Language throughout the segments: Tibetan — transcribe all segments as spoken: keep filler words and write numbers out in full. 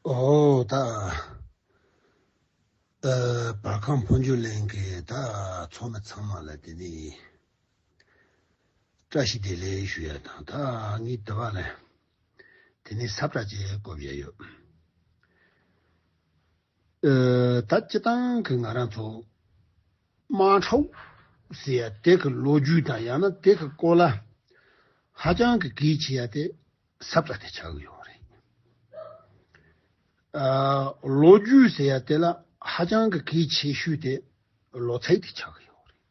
ཨོ་ད། ཨ། བར་ཁམས་ཕོ་འབྱོར་གླིང་གི་ད་ཚོགས་མི་ཚང་མ་ལ་དེ་ནས་བཀྲ་ཤིས་བདེ་ལེགས་ཞུ་ཡ་དང་། ད་ངས་དེ་བ་ལ་དེ་ནས་ས་བཀྲ་ཅིག་བཀོད་བཞག་ཡོད། ཨ། ད་སྤྱི་བཏང་གི་ང་རང་ཚོ་དམངས་ཁྲོད་ཟེར་ཡ་དེ་གི་ལོ་རྒྱུས་དང་ཡང་ན་དེ་གི་སྐོར་ལ་ཧ་ཅང་གི་གལ་ཆེ་ཡ་དེ་ས་བཀྲ་དེ་ཆགས་ཀྱི་ཡོད་རེད། ཨ། ལོ་རྒྱུས་ཟེར་ཡ་དེ་ལ་ཧ་ཅང་གི་གལ་ཆེ་ཤོས་དེ་ལོ་ཚིགས་དེ་ཆགས་ཀྱི་ཡོད་རེད།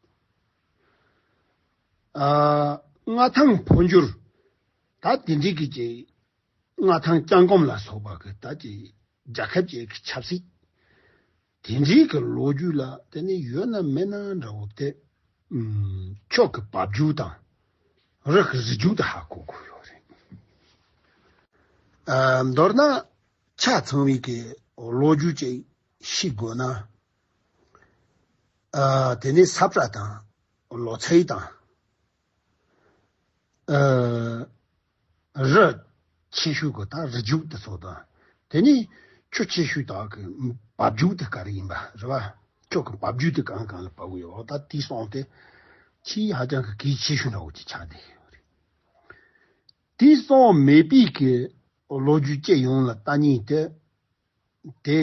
ཨ། མངའ་ཐང་འཕོ་འགྱུར། ད་དེ་འདྲའི་གི་ཅིག་མངའ་ཐང་བརྐྱངས་སྐོམ་ལ་སོགས་པ་གི་ད་ཅིག་རྒྱལ་ཁབ་ཅིག་གི་ཆབ་སྲིད་དེ་འདྲའི་གི་ལོ་རྒྱུས་ལ་དེ་ནི་ཡོད་ན་མེད་ན་འདྲ་བོ་དེ། ཨུམ། ཁྱོད་ཀྱི་བབ་རྒྱུག་དང་རི་གི་རི་རྒྱུག་དེ་ཧ་གོ་དགོས་ཡོད་རེད། ཨ། མདོར་ན་ཆ་ཚང་བའི་གི་ལོ་རྒྱུས་ཅིག་ཤེས་དགོས་ན། ཨ། དེ་ནི་ས་བཀྲ་དང་ལོ་ཚིགས་དང་། ཨ། རི་ཆེ་ཤོས་གི་ད་རི་རྒྱུག་དེ་ཚོ་དང་། དེ་ནས་ཆུ་ཆེ་ཤོས་དག་གི་བབ་རྒྱུག་དེ་ག་རེ་ཡིན་པ་རེད་བ། ཁྱོད་ཀྱི་བབ་རྒྱུག་དེ་གང་གང་ལ་བབ་གི་ཡོད། ད་དེ་སོང་སྟེ་ཆེས་ཧ་ཅང་གི་གལ་ཆེ་ཤོས་འདྲ་བོ་ཅིག་ཆགས་བསྡད་ཡོད་རེད། དེ་སོང་མེད་པའི་གི་ལོ་རྒྱུས་སྤྱི་ཡོངས་ལ་ལྟ་ཉིན་དེ། དེ།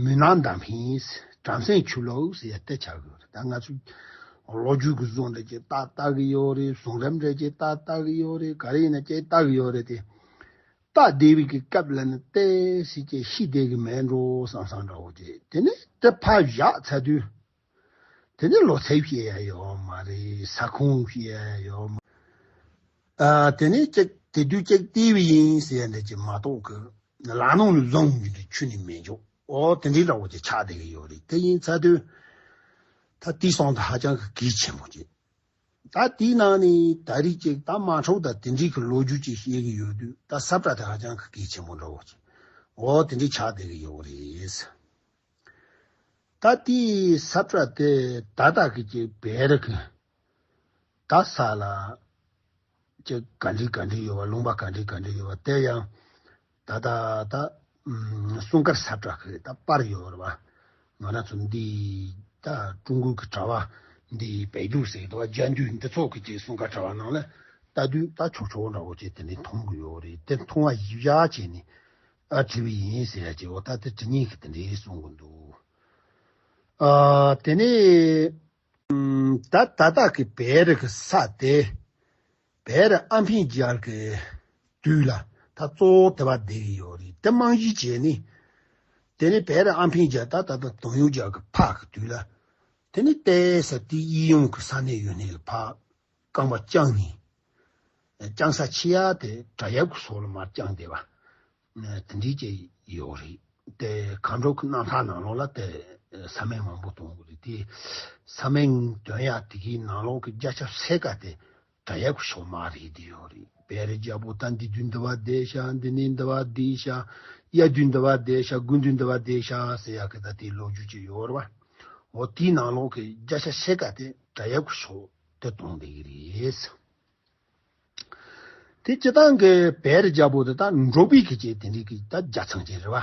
མུན་ནག་འདམ་ཧིན། བྲམ་ཟེ་ཆུ་ལོག་ཟེར་ཡ་དེ་ཆགས་ཀྱི་ཡོད་རེད། ད་ང་ཚོས་ལོ་རྒྱུས་ཀྱི་བཟོ་འདྲ་ཅིག་ལྟ་ལྟ་གི་ཡོད་རེད། བྱུང་རིམ་འདྲ་ཅིག་ལྟ་ལྟ་གི་ཡོད་རེད། ག་རེ་ཡིན་ན་ཅིག་ལྟ་གི་ཡོད་རེད་དེ། ལྟ་བསྡད་པའི་གི་སྐབས་ལ་ནི་ཏོག་ཙམ་ཅིག་ཤེས་བསྡད་གི་མེད་འགྲོ་བསམ་བསམ་འདྲ་བོ་ཅིག་དེ་ནས་དེ་ཕར་བཞག་ཚར་དུས། དེ་ནས་ལོ་ཚིགས་བཤད་ཡ་ཡོད་མ་རེད། ས་ཁོངས་བཤད་ཡ་ཡོད་མ། ཨ། དེ་ནས་ཅིག་དེ་དུས་ཅིག་བལྟས་པ་ཡིན་ཟེར་ཡ་འདྲ་ཅིག་མ་གཏོགས་གི་ལག་ནང་ལ་བཟུང་རྒྱུ་དེ་ཁྱོན་ནས་མེད་འཇོག་ཨོ་དེ་འདྲའི་འདྲ་བོ་ཅིག་ཆགས་བསྡད་གི་ཡོད་རེད། དེ་ཡིན་ཚར་དུས་ད་དེ་སོང་ད་ཧ་ཅང་གི་གལ་ཆེན་པོ་ཅིག་ད་དེའི་ནང་ནས་ད་རེས་ཅིག་ད་དམངས་ཁྲོད་ད་དེ་འདྲའི་གི་ལོ་རྒྱུས་ཅིག་བཤད་གི་ཡོད་དུས། ད་ས་བཀྲ་དེ་ཧ་ཅང་གི་གལ་ཆེན་པོ་འདྲ་བོ་ཅིག་ཨོ་དེ་འདྲའི་ཆགས་བསྡད་གི་ཡོད་རེད། ད་དེའི་ས་བཀྲ་དེ་ད་ལྟ་གི་ཅིག་བེ་རི་གི་ད་ས་ལ་ཅིག་ག་འདྲ་ག་འདྲ་ཡོད་པ། ལུང་པ་ག་འདྲ་ག་འདྲ་ཡོད་པ་དེ་ཡང་ད་ད་ད་ཨུམ། སྲུང་སྐར་ས་བཀྲ་གི་ད་པར་ཡོད་རེད་བ། ང་རང་ཚོ་འདི་ད་ཀྲུང་གོའི་གི་དྲ་བ་འདི་བེ་ཏུ་ཟེར་གི་འདུག་བ། རྒྱ་འདུས་འདི་ཚོ་གི་ཅིག་སྲུང་སྐར་དྲ་བ་ནང་ལ་ལྟ་དུས་ད་ཆོག་ཆོག་འདྲ་བོ་ཅིག་དེ་འདྲ་མཐོང་གི་ཡོད་རེད། དེ་མཐོང་བ་ཡིན་བཞག་བྱས་ནས། ཨ། བྲིས་པ་ཡིན་ཟེར་ཡ་ཅིག་འོ་ད་དེ་བྲིས་ཉིན་གི་དེ་འདྲའི་གསུང་གི་འདུག་ཨ། དེ་ནས་ཨམ། ད་ད་ལྟ་གི་བེ་རི་གི་ས་དེ་བེ་རི་ཨ་འཕེན་རྒྱལ་གི་དུས་ལ་ད་གཙོ་བོ་དེ་བ་བསྡད་གི་ཡོད་རེད། དེ་རྨང་གཞི་བྱས་ནས་དེ་ནས་བེ་རི་ཨ་འཕེན་རྒྱལ་ད་ད་ད་དོན་ཡོད་རྒྱལ་གི་ཕ་གི་དུས་ལ་དེ་ནས་ཏོག་ཙམ་དེ་གཡས་གཡོན་གི་ས་གནས་ཡོད་ནས་ལ་ཕ་རྐང་པ་བརྐྱངས་ནས། བརྐྱང་ས་ཆེ་ཡ་དེ་བྲག་གཡབ་ཀྱི་སོགས་ལ་མར་བརྐྱངས་བསྡད་པ། དེ་འདྲའི་ཅིག་ཡོད་རེད། དེ་མཁའ་འགྲོ་གི་རྣམ་ཐར་ནང་ལོགས་ལ་དེ་ས་མིང་མང་པོ་གཏོང་གི་རེད་དེ། ས་མིང་འདོན་ཡ་དེ་གའི་ནང་ལོགས་ཀྱི་བརྒྱ་ཆ་ཕྱེད་ཀ་དེ་བྲག་གཡབ་ཀྱི་ཕྱོགས་མ་རེད་དེ་ཡོད་རེད། བེ་རི་རྒྱལ་པོ་ད་འདི་དུས་འདི་བ་བསྡད་ཤག་འདི་ནས་འདི་བ་བསྡད་ཤག་གཡའ་དུས་འདི་བ་བསྡད་ཤག་དགུན་དུས་འདི་བ་བསྡད་ཤག་ཟེར་ཡ་གི་ད་དེའི་ལོ་རྒྱུས་ཅིག་ཡོད་རེད་བ། འོ་དེའི་ནང་ལོགས་ཀྱི་བརྒྱ་ཆ་ཕྱེད་ཀ་དེ་བྲག་གཡབ་ཀྱི་ཕྱོགས་དེ་གཏོང་བསྡད་ཀྱི་རེད། དེ་སྤྱི་བཏང་གི་བེ་རི་རྒྱལ་པོ་དེ་ད་འབྲོག་པའི་གི་ཅིག་དེ་འདྲའི་གི་ད་རྒྱལ་མཚམས་ཅིག་རེད་བ།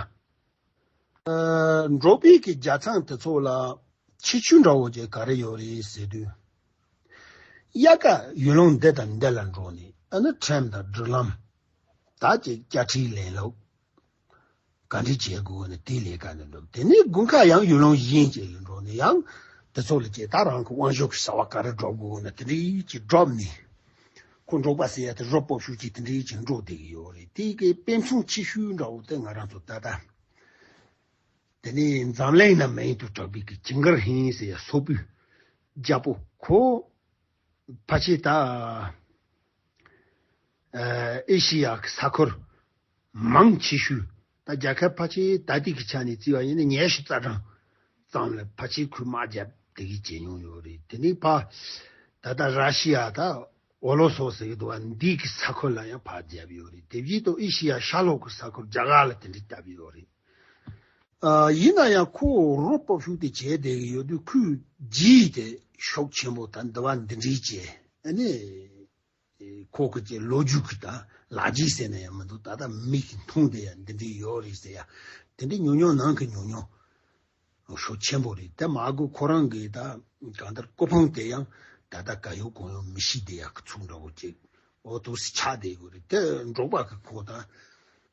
ཨ། འབྲོག་པའི་གི་རྒྱལ་མཚམས་དེ་ཚོ་ལ་ཁྱད་ཆོས་འདྲ་བོ་ཅིག་ག་རེ་ཡོད་རེད་ཟེར་དུས། དབྱར་ཁ་ཡུལ་ལུང་འདི་དང་འདི་ལ་འགྲོ་ནས་ཨ་ནི་ཁྲོམ་དང་སྒྲིག་ལམ། ད་ཅིག་དཔྱ་ཁྲལ་ལེན་ལུགས། ག་འདྲ་བྱེད་དགོས་ན་དེ་ལས་ཀ་འདི་འགྲུབ། དེ་ནས་དགུན་ཁ་ཡང་ཡུལ་ལུང་གཞན་ཅིག་ལ་འགྲོ་ནས་ཡང་དེ་ཚོ་ལ་ཅིག་ད་རང་གི་དབང་ཤུགས་ཀྱི་བྱ་བ་ག་རེ་སྒྲུབ་དགོས་ན་དེ་འདྲའི་ཅིག་སྒྲུབ་ནས། ཁོ་འབྲོག་པ་ཟེར་ཡ་དེ་རི་སྤོབས་ཤུགས་ཀྱིས་དེ་འདྲའི་ཅིག་འགྲོ་བསྡད་ཀྱི་ཡོད་རེད། དེ་གི་དཔེ་མཚོན་ཆེ་ཤོས་འདྲ་བོ་དེ་ང་རང་ཚོ་ད་ལྟ་དེ་ནས་འཛམ་གླིང་ན་མིང་དུ་གྲགས་པའི་གི་ཇིང་གར་ཧིན་ཟེར་ཡ་སོག་པོའི་རྒྱལ་པོ་ཁོ་ཕལ་ཆེར་ད་ཨ་ཨེ་ཤི་ཡ་གི་ས་ཁུལ་མང་ཆེ་ཤོས། ད་རྒྱལ་ཁབ་ཕལ་ཆེར་ད་ལྟའི་གི་ཆ་ནས་བརྩིས་པ་ཡིན་ན་ཉི་ཤུ་རྩ་གྲངས་ཙམ་ལ་ཕལ་ཆེར་ཁོས་དམག་རྒྱབ་བསྡད་ཀྱི་བྱས་མྱོང་ཡོད་རེད། དེ་ནས་ཕ་ད་ལྟ་ར་ཤི་ཡ་ད་ཨོ་ལོ་སོ་ཟེར་གི་འདུག་བ། འདི་གི་ས་ཁུལ་ལ་ཡང་ཕར་རྒྱབ་ཡོད་རེད། དེ་བཞིན་དུ་ཨེ་ཤི་ཡ་ཤར་ལྷོ་གི་ས་ཁུལ་རྒྱ་གར་ལ་དེ་འདྲའི་བཏབ་ཡོད་རེད། ཨ། ཡིན་ན་ཡང་ཁོ་རི་སྤོབས་ཤུགས་དེ་བྱས་བསྡད་ཀྱི་ཡོད་དུས་ཁོའི་རྗེས་དེ་ཤུགས་ཆེན་པོ་ད་འདི་བ་འདི་འདྲའི་བྱས་ཨ་ནི། ཁོ་གི་ཅིག་ལོ་རྒྱུས་ཀྱི་ད་ ལག་རྗེས་ཟེར་ན་ཡང་མི་འདུག་ད་ལྟ་མིག་གིས་མཐོང་བསྡད་ཡ་འདི་འདྲ་ཡོད་རེད་ཟེར་ཡ། དེ་འདྲའི་ཉུང་ཉུང་ནང་གི་ཉུང་ཉུང་ཤུགས་ཆེན་པོ་རེད། དེ་མ་དགོས་ཁོ་རང་གིས་ད་གང་ལྟར་ཀོ་ཕང་དེ་ཡང་ད་ལྟ་ག་ཡོད་གང་ཡོད་མི་ཤེས་བསྡད་ཡ་གི་ཚུལ་འདྲ་བོ་ཅིག་འོ་འདུག་སེ་ཆགས་བསྡད་ཡོད་རེད། དེ་འབྲོག་པ་གི་ཁོ་ད་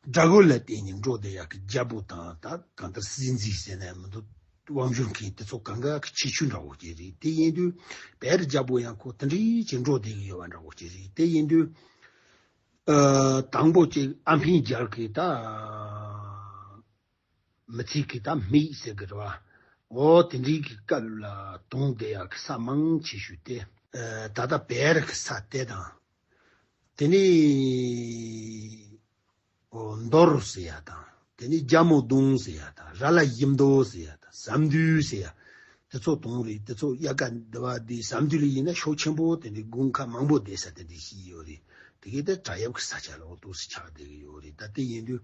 དགྲ་བོ་ལ་བརྟེན་ནས་འགྲོ་བསྡད་ཡ་གི་རྒྱལ་པོ་དང་ད་གང་ལྟར་སྲིད་འཛིན་ཟེར་ན་ཡང་མི་འདུག་དབང་སྒྱུར་མཁན་དེ་ཚོ་གང་ག་གི་ཁྱད་ཆོས་འདྲ་བོ་ཅིག་རེད། དེ་ཡིན་དུས་བལ་རི་རྒྱལ་པོ་ཡང་ཁོ་དེ་འདྲའི་ཅིག་འགྲོ་བསྡད་ཀྱི་ཡོད་པ་འདྲ་བོ་ཅིག་རེད། དེ་ཡིན་དུས་ཨ་དང་པོ་ཅིག་ཨ་འཕེན་རྒྱལ་གྱི་ད་མི་ཚེ་གི་ད་མིག་ཟེར་གི་རེད་བ། འོ་དེ་འདྲའི་གི་སྐབས་ལ་དོང་བསྡད་ཡག་གི་ས་མང་ཆེ་ཤོས་དེ་ཨ་ད་ལྟ་བལ་རི་གི་ས་དེ་དང་། དེ་ནས་འོ་མདོར་ཟེར་ཡ་དང་། དེ་ནས་རྒྱ་མོ་གདོང་ཟེར་ཡ་དང་། ར་ལ་ཡིམ་མདོ་ཟེར་ཡ་དང་། ཟམ་འདུས་ཟེར་ཡ། དེ་ཚོ་དོང་རེད། དེ་ཚོ་དབྱར་ཁ་འདི་བ་འདི་ཟམ་འདུས་ལ་ཡིན་ན་ཤུགས་ཆེན་པོ་དེ་འདྲའི་དགུན་ཁ་མང་པོ་བསྡད་ས་དེ་འདྲའི་ཞིག་ཡོད་རེད། དེ་གའི་དེ་བྲག་གཡབ་ཀྱི་ས་ཆ་ལ་འོ་འདུག་སེ་ཆགས་བསྡད་ཀྱི་ཡོད་རེད། ད་དེ་ཡིན་དུས་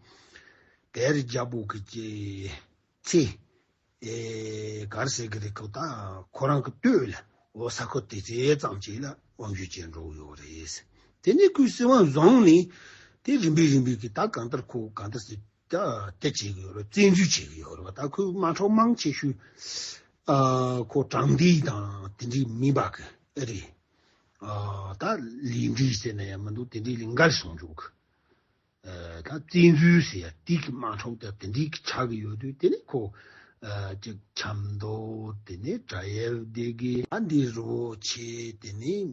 བལ་རི་རྒྱལ་པོ་གི་ཀྱི་ཚེ། ཨེ་ག་རེ་ཟེར་གི་རེད། ཁོ་ད་ཁོ་རང་གི་སྟོད་ལ་འོ་ས་ཁུལ་དེ་ཚོ་ཙམ་ཅིག་ལ་དབང་སྒྱུར་བྱས་འགྲོ་གི་ཡོད་རེད། དེ་ནས་ཁོས་སྲིད་དབང་བཟུང་ནས་དེ་རིམ་པས་རིམ་པས་ཀྱི་ད་གང་ལྟར་ཁོ་གང་ལྟར་ཟེར་ད་དེ་བྱེད་ཀྱི་ཡོད་རེད། བཙན་འཛུལ་བྱེད་ཀྱི་ཡོད་རེད་བ། ད་ཁོས་དམག་འཁྲུག་མང་ཆེ་ཤོས་ཨ་ཁོ་དྲང་བདེན་དང་དེ་འདྲའི་མིན་པ་གི་ཨེ་རེད། ཨ་ད་ལས་འབྲས་ཟེར་ན་ཡང་མི་འདུག་དེ་འདྲའི་ལས་འགལ་སོང་འཇུག་གི་ཨ་ད་བཙན་འཛུལ་ཟེར་ཡ་དེ་གི་དམག་འཁྲུག་དང་དེ་འདྲའི་གི་ཆགས་ཀྱི་ཡོད་དུས། དེ་ནས་ཁོ་ཨ་ཅིག་ཆབ་མདོ། དེ་ནས་བྲག་གཡབ་སྡེ་དགེ། ཨ་འདི་རི་བོ་ཆེ། དེ་ནས་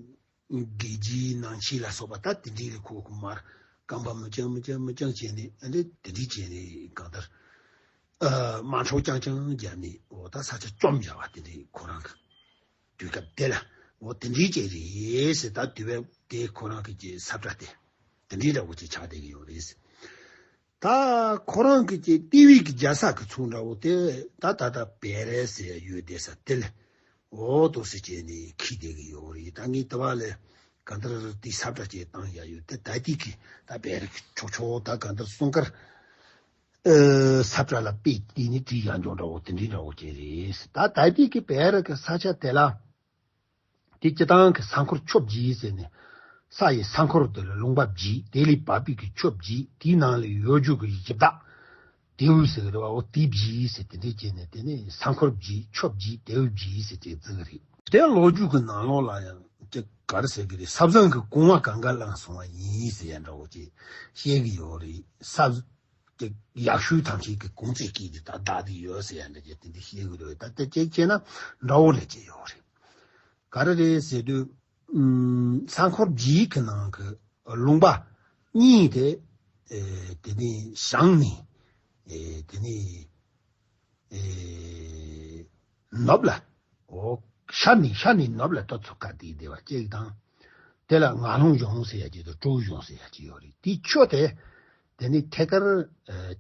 དགེ་རྒྱས། ནང་ཆེན་ལ་སོགས་པ་ད་དེ་འདྲའི་ལ་ཁོ་གི་མར་རྐང་པ་མི་རྐྱང་མི་རྐྱང་མི་རྐྱང་བྱས་ནས། ཨ་འདྲ་དེ་འདྲའི་བྱས་ནས་གང་ལྟར་ཨ་དམག་འཁྲུག་རྐྱང་རྐྱང་བརྒྱབ་ནས་འོ་ད་ས་ཆ་བཅོམ་བཞག་པ་དེ་འདྲའི་ཁོ་རང་གི་དུས་སྐབས་དེ་ལ་འོ་དེ་འདྲའི་ཅིག་རེད་ཟེར། ད་དུས་བབ་དེ་ཁོ་རང་གི་ཅིག་ས་བཀྲ་དེ་དེ་འདྲའི་འདྲ་བོ་ཅིག་ཆགས་བསྡད་ཀྱི་ཡོད་རེད། ད་ཁོ་རང་གི་ཅིག་ལྟེ་བའི་གི་རྒྱལ་ས་གི་ཚུལ་འདྲ་བོ་དེ་ད་ད་ལྟ་བལ་རི་ཟེར་ཡོད་བསྡད་ས་དེ་ལ་འོ་འདུག་སེ་བྱས་ནས་འཁྱེར་བསྡད་ཀྱི་ཡོད་རེད། ད་ངས་དེ་བ་ལ་གང་ལྟར་དེ་ས་བཀྲ་ཅིག་བཏང་ཡ་ཡོད། དེ་ད་ལྟའི་གི་ད་བལ་རི་གི་ཕྱོགས་ཕྱོགས་ད་གང་ལྟར་སྲུང་སྐར་ཨ་ས་བཀྲ་ལ་དཔེ་དེ་ནི་བྲིས་ཡང་འཇོག་འདྲ་བོ་དེ་འདྲའི་འདྲ་བོ་ཅིག་རེད། ད་ད་ལྟའི་གི་བལ་རི་གི་ས་ཆ་དེ་ལ་དེ་སྤྱི་བཏང་གི་ས་འཁོར་ཆོས་བརྒྱད་ཟེར་ནས། ས་ཡི་ས་འཁོར་དེ་ལ་ལུང་པ་བརྒྱད། དེ་ལས་བབས་པའི་གི་ཆོས་བརྒྱད། དེའི་ནང་ལ་ཡོད་རྒྱུ་གི་བཞི་བདག་དེའུ་ཟེར་གི་རེད་བ། འོ་དེ་བརྒྱད་ཟེར་དེ་འདྲ་བྱས་ནས། དེ་ནས་ས་འཁོར་བརྒྱད། ཆོས་བརྒྱད། དེའུ་བརྒྱད་ཟེར་དེ་བརྩི་གི་རེད། དེ་ལོ་རྒྱུས་ཀྱི་ནང་ལོགས་ལ་ཡང་ཅིག་ག་རེ་ཟེར་གི་རེད། ས་བཟང་གི་གོང་བ་གང་ག་བླངས་སོང་བ་ཡིན་ཟེར་ཡ་འདྲ་བོ་ཅིག་བཤད་གི་ཡོད་རེད། ས་ཅིག་ཡག་ཤོས་ཐམས་ཅད་ཀྱི་གོང་ཚད་ཀྱིས་དེ་ད་བདག་དེ་ཡོད་ཟེར་ཡ་འདྲ་ཅིག་དེ་འདྲ་བཤད་གི་རེད། ད་དེ་ཅིག་བྱས་ན་འདྲ་བོ་རེ་ཅིག་ཡོད་རེད། ག་རེ་རེད་ཟེར་དུས་ཨུམ་ས་འཁོར་བརྒྱད་ཀྱི་ནང་གི་ལུང་པ་གཉིས་དེ་ཨེ་དེ་ནི་བྱང་ནས་ཨེ་དེ་ནི་ཨེ་ནུབ་ལ། འོ་ཤར་ནས་ཤར་ནས་ནུབ་ལ་ཏོག་ཙམ་ཁ་བལྟས་བསྡད་པ་གཅིག་དང་། དེ་ལ་ངར་ལྷུང་གཞོང་ཟེར་ཡ་གཅིག་དང་། གྲུ་གཞོང་ཟེར་ཡ་གཅིག་ཡོད་རེད། དེའི་ཆུ་དེ་དེ་ནི་ཐད་ཀར་ཨེ་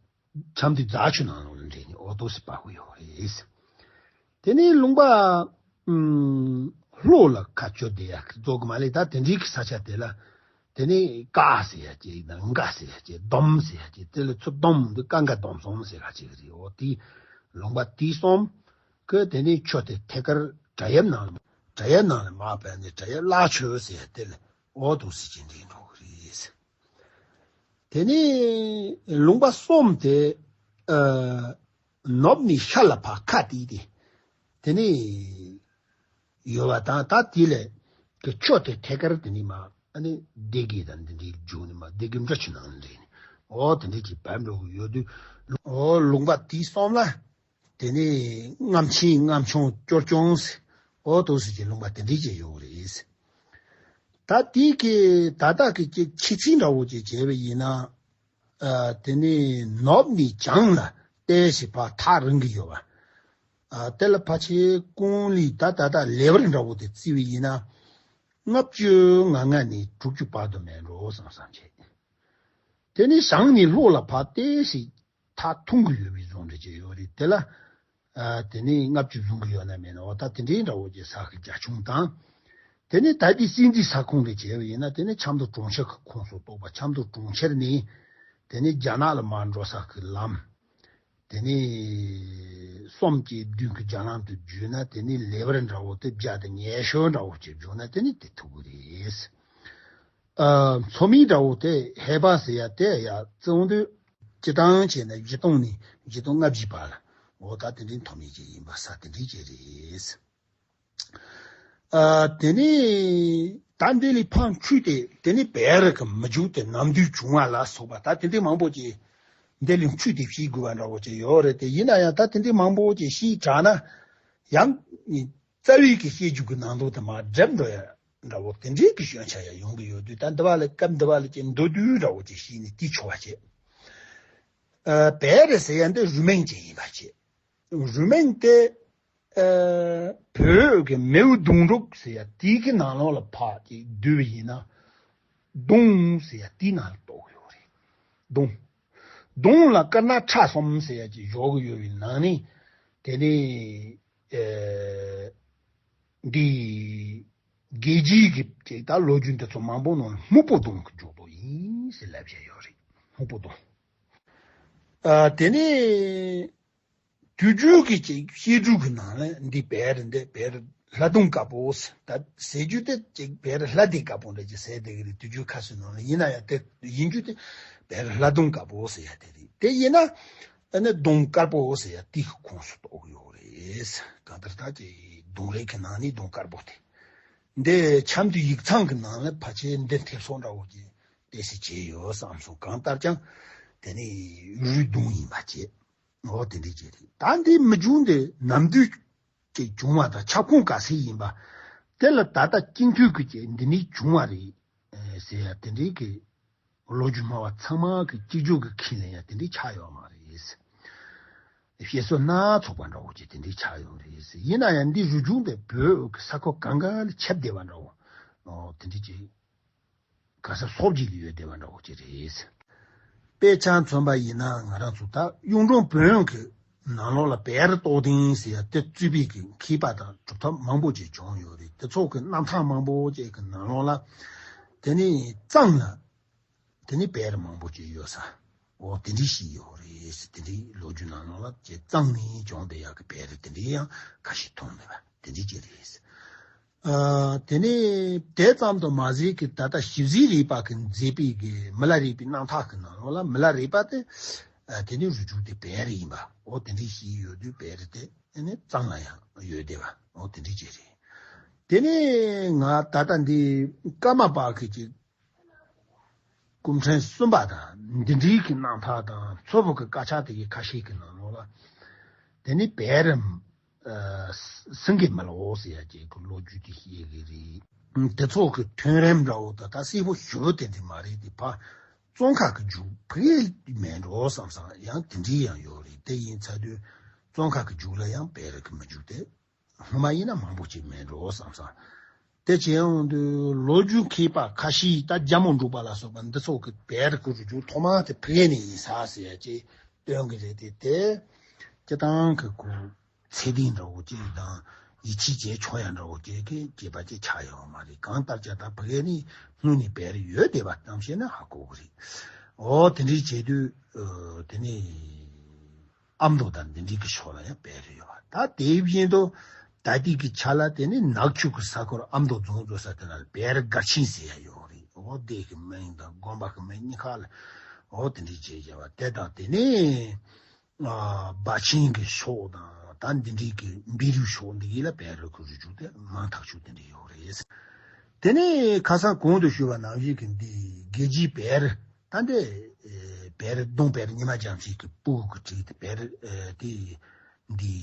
ཆབ་མདོའི་རྫ་ཆུ་ནང་ལོགས་ལ་འདྲེས་ནས་འོ་འདུག་སེ་བབས་ཀྱི་ཡོད་རེད། དེ་ནས་ལུང་པ་ཨུམ་ལྷོ་ལ་ཁ་བསྐྱོད་བསྡད་ཡ་རྫོགས་གི་མ་རེད། ད་དེ་འདྲའི་གི་ས་ཆ་དེ་ལ་དེ་ནས་ཀ་ཟེར་ཡ་གཅིག་དང་། འགའ་ཟེར་ཡ་གཅིག། སྡོམ་ཟེར་ཡ་གཅིག། དེ་ལ་ཚུར་སྡོམ་འདི་ཀ་འགའ་སྡོམ་གསུམ་ཟེར་ཡ་གཅིག་རེད། འོ་དེ་ལུང་པ་དེ་གསུམ་གི་དེ་ནས་ཆུ་དེ་ཐད་ཀར་བྲག་གཡབ་ནང་ལ། བྲག་གཡབ་ནང་ལ་མར་བབས་ནས་བྲག་གཡབ་གླ་ཆུ་ཟེར་ཡ་དེ་ལ་འོ་འདུག་སེ་བྱས་འདྲེས་འགྲོ་གི་རེད། དེ་ནས་ལུང་པ་གསུམ་དེ་ཨ་ནུབ་ནས་ཤར་ལ་ཕར་ཁ་བལྟས་ཏེ་དེ་ནས་ཡོད་པ་དང་། ད་དེ་ལ་གི་ཆུ་དེ་ཐད་ཀར་དེ་ནས་མར་ཨ་ནི་སྡེ་དགེ་དང་འདི་འདྲའི་བརྒྱུད་ནས་མར་སྡེ་དགེ་འབྲི་ཆུ་ནང་འདྲེས་ནས་འོ་དེ་འདྲ་ཅིག་བབས་འགྲོ་གི་ཡོད་དུས། འོ་ལུང་པ་དེ་གསུམ་ལ་དེ་ནས་རྔམ་ཆེན་རྔམ་ཆུང་སྐྱོར་ཆུང་ཟེར། འོ་འདུག་སེ་ཅིག་ལུང་པ་དེ་འདྲ་ཅིག་ཡོད་རེད། ད་དེ་གི་ད་ལྟ་གི་ཅིག་ཁྱད་ཚད་འདྲ་བོ་ཅིག་བྱས་པ་ཡིན་ན། ཨ་དེ་ནས་ནུབ་ནས་བྱང་ལ་ཏོག་ཙམ་ཕར་ཐག་རིང་གི་ཡོད་པ། ཨ་དེ་ལ་ཕལ་ཆེར་ཀུང་ལི་ད་ད་ལྟ་ལེ་བར་འདྲ་བོ་དེ་བརྩིས་པ་ཡིན་ན། ལྔ་བཅུ་ང་ལྔ་ནས་དྲུག་ཅུ་བར་དུ་མེད་འགྲོ་བསམ་བསམ་བྱས། དེ་ནས་བྱང་ནས་ལྷོ་ལ་ཕར་ཏོག་ཙམ་ཐག་ཐུང་གི་ཡོད་པའི་བཟོ་འདྲ་ཅིག་ཡོད་རེད། དེ་ལ་ཨ་དེ་ནས་ལྔ་བཅུ་བཟུང་གི་ཡོད་ན་མེད་ན། འོ་ད་དེ་འདྲའི་འདྲ་བོ་ཅིག་ས་གི་རྒྱ་ཁྱོན་དང་། དེ་ནས་ད་ལྟའི་སྲིད་འཛིན་ས་ཁོངས་ལ་བྱས་པ་ཡིན་ན། དེ་ནས་ཆབ་མདོ་གྲོང་ཁྱེར་གྱི་ཁོངས་སུ་གཏོགས་པ། ཆབ་མདོ་གྲོང་ཁྱེར་ནས་དེ་ནས་རྒྱ་ནག་ལ་མར་འགྲོ་ས་གི་ལམ། དེ་ནས་གསུམ་གྱི་མདུན་གྱི་རྒྱ་ལམ་དུ་བརྒྱུད་ན། དེ་ནས་ལེ་བར་འདྲ་བོ་དེ་རྒྱ་དེ་ཉེ་ཤོས་འདྲ་བོ་ཅིག་བརྒྱུད་ན་དེ་ནས་དེ་ཐུག་གི་རེད། ཨ་མཚོ་སྨད་འདྲ་བོ་དེ་ཧེ་བ་ཟེར་ཡ་དེ་ཡ་བཙོན་དུས་སྤྱི་བཏང་བྱས་ན་བཞི་སྟོང་ནས་བཞི་སྟོང་ལྔ་བརྒྱའི་བར་ལ་འོ་ད་དེ་འདྲའི་མཐོ་དམན་ཅིག་ཡིན་པ་ས་དེ་འདྲའི་ཅིག་རེད། ཨ་དེ་ནས་ད་འདི་ལས་ཕར་འཕྲོས་ཏེ་དེ་ནས་བལ་རི་གི་མི་རྒྱུད་དེ་ནམ་དུས་བྱུང་བ་ལ་སོགས་པ་ད་དེ་འདྲའི་མང་པོ་ཅིག་འདི་ལས་འཕྲོས་ཏེ་ཤེས་དགོས་པ་འདྲ་བོ་ཅིག་ཡོད་རེད་དེ། ཡིན་ན་ཡང་ད་དེ་འདྲའི་མང་པོ་ཅིག་ཤེས་དྲགས་ན་ཡང་རྩ་བའི་གི་བཤད་རྒྱུད་ཀྱི་ནང་དོན་དེ་མར་འགྲིབ་འགྲོ་ཡ་འདྲ་བོ་དེ་འདྲའི་གི་སྐྱོན་ཆ་ཡ་ཡོང་གི་ཡོད་དུས། ད་འདི་བ་ལ་སྐབས་འདི་བ་ལ་ཅིག་མདོར་བསྡུས་འདྲ་བོ་ཅིག་ཤེས་ནས་དེ་ཆོག་པ་བྱེད། ཨ་བལ་རི་ཟེར་ཡ་འདི་རུས་མིང་ཅིག་ཡིན་པ་བྱེད། རུས་མིང་དེ་ཨ་བོད་ཀྱི་མིའུ་གདུང་དྲུག་ཟེར་ཡ་དེའི་གི་ནང་ལོགས་ལ་ཕར་ཅིག་བསྡུས་པ་ཡིན་ན་གདུང་ཟེར་ཡ་དེའི་ནང་ལ་གཏོགས་ཀྱི་ཡོད་རེད། གདུང་། གདུང་ལ་དཀར་ནག་ཁྲ་གསུམ་ཟེར་ཡ་ཅིག་འཇོག་གི་ཡོད་པའི་ནང་ནས་དེ་ནས་ཨ་འདི་རྒྱལ་རྒྱུད་ཀྱི་ཅིག་ད་ལོ་རྒྱུས་འདི་ཚོ་མང་པོ་ནང་ལ་སྨུག་པོ་གདུང་གི་འཇོག་དོ་ཡིན་ཟེར་ལབ་བཞག་ཡོད་རེད། སྨུག་པོ་གདུང་། ཨ་དེ་ནས་དུས་རྒྱུན་གྱི་ཅིག་བཤད་སྒྲུབ་ཀྱི་ནང་ལ་འདི་བལ་རི་འདི་བལ་རི་ལྷ་གདུང་དཀར་པོ་ཟེར་ད་ཟེར་རྒྱུ་དེ་ཅིག་བལ་རི་ལྷ་སྡེ་དཀར་པོ་འདྲ་ཅིག་ཟེར་བསྡད་ཀྱི་རེད། དུས་རྒྱུན་ཁ་སོའི་ནང་ལ་ཡིན་ན་ཡང་དེ་ཡིན་རྒྱུ་དེ་བལ་རི་ལྷ་གདུང་དཀར་པོ་ཟེར་ཡ་དེ་རེད། དེ་ཡིན་ན་ཨ་ནི་གདུང་དཀར་པོ་ཟེར་ཡ་དེ་གི་ཁོངས་སུ་གཏོགས་ཀྱི་ཡོད་རེད། གང་ལྟར་ད་ཅིག་གདུང་རིགས་ཀྱི་ནང་ནས་གདུང་དཀར་པོ་དེ། འདི་ཆབ་མདོའི་ཡིག་ཚང་གི་ནང་ལ་ཕལ་ཆེར་འདི་ཐེབས་སོང་འདྲ་བོ་ཅིག་ཏོག་ཙམ་བྱས་ཡོད་བསམ་སོང་། གང་ལྟར་ཀྱང་དེ་ནི་རུས་གདུང་ཡིན་པ་བྱས། འོ་དེ་འདྲ་ཅིག་རེད། ད་འདི་མི་རྒྱུད་འདི་ནམ་དུས་ཅིག་བྱུང་བ་དང་ཁྱབ་ཁོངས་ག་ཚད་ཡིན་པ་དེ་ལ་ད་ལྟ་སྤྱི་འཐུས་ཀྱི་ཅིག་འདི་ནས་བྱུང་བ་རེད་ཟེར་ཡ་དེ་འདྲའི་གི་ལོ་རྒྱུས་སྨྲ་བ་ཚང་མ་གི་གཅིག་གྱུར་གྱི་ཁས་ལེན་ཡ་དེ་འདྲའི་ཆགས་ཡོད་མ་རེད། བཤད་སྲོལ་སྣ་ཚོགས་པ་འདྲ་བོ་ཅིག་དེ་འདྲའི་ཆགས་ཡོད་རེད། ཡིན་ན་ཡང་འདི་རུས་རྒྱུད་དེ་བོད་ཀྱི་ས་ཁུལ་གང་ག་ལ་ཁྱབ་བསྡད་པ་འདྲ་བོ་དེ་འདྲའི་ཅིག་ག་ས་སོག་ཅིག་ལ་ཡོད་བསྡད་པ་འདྲ་བོ་ཅིག་རེད། དཔེ་ཆ་མཚོན་པ་ཡིན་ན་ང་རང་ཚོ་ད་གཡུང་དྲུང་བོན་གྱི་ནང་ལོགས་ལ་བེར་རྟོགས་ལྡན་ཟེར་ཡ་དེ་གཙོས་པའི་གི་མཁས་པ་དང་གྲུབ་ཐོབ་མང་པོ་ཅིག་བྱུང་ཡོད་རེད། དེ་ཚོ་གི་རྣམ་ཐར་མང་པོ་ཅིག་གི་ནང་ལོགས་ལ་དེ་ནས་གཙང་ལ་དེ་ནས་བེར་མང་པོ་ཅིག་ཡོད་ས། འོ་དེ་འདྲ་ཞིག་ཡོད་རེད། དེ་འདྲའི་ལོ་རྒྱུས་ནང་ལོགས་ལ་ཅིག་གཙང་ནས་བྱུང་བསྡད་ཡག་གི་བེར་དེ་འདྲ་ཡང་ཁ་ཤས་མཐོང་མེད་པ་དེ་འདྲ་ཅིག་རེད། ཨ་དེ་ནས་དེ་ཙམ་དུ་མ་ཟད་ཀི་ད་ལྟ་ཞི་བྱེད་རིག་པ་གི་མཛད་པའི་གི་མི་ལ་རས་པའི་རྣམ་ཐར་གི་ནང་ལོགས་ལ་མི་ལ་རས་པ་དེ་ཨ་དེ་ནས་རུས་རྒྱུད་དེ་བེར་ཡིན་པ། འོ་དེ་འདྲ་ཞིག་ཡོད་དུས་བེར་དེ་ཨ་ནི་གཙང་ལ་ཡང་ཡོད་བསྡད་པ། འོ་དེ་འདྲ་ཅིག་རེད། དེ་ནས་ང་ད་ལྟ་འདི་ཀརྨ་པ་གི་ཅིག་སྐུ་ཕྲེང་གསུམ་པ་དང་འདི་འདྲའི་གི་རྣམ་ཐར་དང་མཚོ་བོད་ཀྱི་དཀར་ཆག་དེ་གི་ཁ་ཤས་ཀྱི་ནང་ལོགས་ལ་དེ་ནི་བེ་རི་ཨ་སེང་གེ་མི་ལོ་ཟེར་ཡ་ཅིག་གི་ལོ་རྒྱུས་དེ་བཤད་གི་རེད། དེ་ཚོ་གི་ཐོན་རིམ་འདྲ་བོ་ད་ད་གསལ་པོ་ཞེ་པོ་དེ་འདྲ་མ་རེད་དེ། ཕ་བཙོན་ཁང་གི་རྒྱུགས་ཕ་གི་མེད་འགྲོ་བསམ་བསམ་ཡང་དེ་འདྲའི་ཡང་ཡོད་རེད། དེ་ཡིན་ཚར་དུས་བཙོན་ཁང་གི་རྒྱུགས་ལ་ཡང་བེ་རི་གི་མི་རྒྱུགས་དེ། སྔོན་མ་ཡིན་ན་མང་པོ་ཅིག་མེད་འགྲོ་བསམ་བསམ། དེ་བྱས་ཡོང་དུས་ལོ་རྒྱུས་མཁས་པ་ཁ་ཤས་ད་རྒྱལ་མོ་འབྲུག་པ་ལ་སོགས་པ་འདི་ཚོ་གི་བེ་རི་གི་རུས་རྒྱུད་ཐོག་མ་དེ་ཕ་གི་ནས་ཡིན་ས་ཟེར་ཡ་ཅིག་སྟོན་གི་རེད་དེ། དེ་སྤྱི་བཏང་གི་གོ་ཚད་ལྡན་འདྲ་བོ་ཅིག་དང་ཡིད་ཆེས་བྱས་ཆོག་ཡ་འདྲ་བོ་ཅིག་གི་སྐྱེས་པ་ཅིག་ཆགས་ཡོད་མ་རེད། གང་ལྟར་ཀྱང་ད་ཕ་གི་ནས་སྔོན་ནས་བེ་རི་ཡོད་བསྡད་པ་ཙམ་བཤད་ན་ཧ་གོ་གི་རེད། འོ་དེ་འདྲའི་བྱས་དུས་ཨ་དེ་ནས། ཨ་མདོ་དང་འདི་འདྲའི་གི་ཕྱོགས་ལ་ཡང་བེ་རི་ཡོད་པ། ད་དེ་བཞིན་དུ་ད་ལྟའི་གི་ཆ་ལ་དེ་ནི་ནག་ཆུ་གི་ས་ཁུལ་ཨ་མདོ་རྫོང་རྫོང་ས་དེ་ན་བེ་རི་སྒར་ཆེན་ཟེར་ཡ་ཡོད་རེད། འོ་སྡེ་གི་མིང་དང་དགོན་པ་གི་མིང་གཉིས་ཀ་ལ་འོ་དེ་འདྲའི་བྱས་བྱས་པ་དེ་དང་། དེ་ནས་ཨ་སྦ་ཆེན་གི་ཕྱོགས་དང་ད་འདི་འདྲའི་གི་བཻ་རུའི་ཕྱོགས་འདི་གི་ལ་བེ་རི་གི་རུས་རྒྱུད་དེ་མང་ཐག་ཆོད་དེ་འདྲ་ཡོད་རེད། དེ་ནས་ཁ་སང་གོང་དུ་ཞུས་པ་ནང་བཞིན་གྱི་འདི་རྒྱལ་རྒྱུད་བེ་རི། ད་འདི་ཨེ་བེ་རི་གདུང་བེ་རི་ཉི་མ་རྒྱལ་མཚན་གྱི་སྤུ་གུ་གི་བྲིས་ཏེ་བེ་རི་ཨེ་དེ་འདི་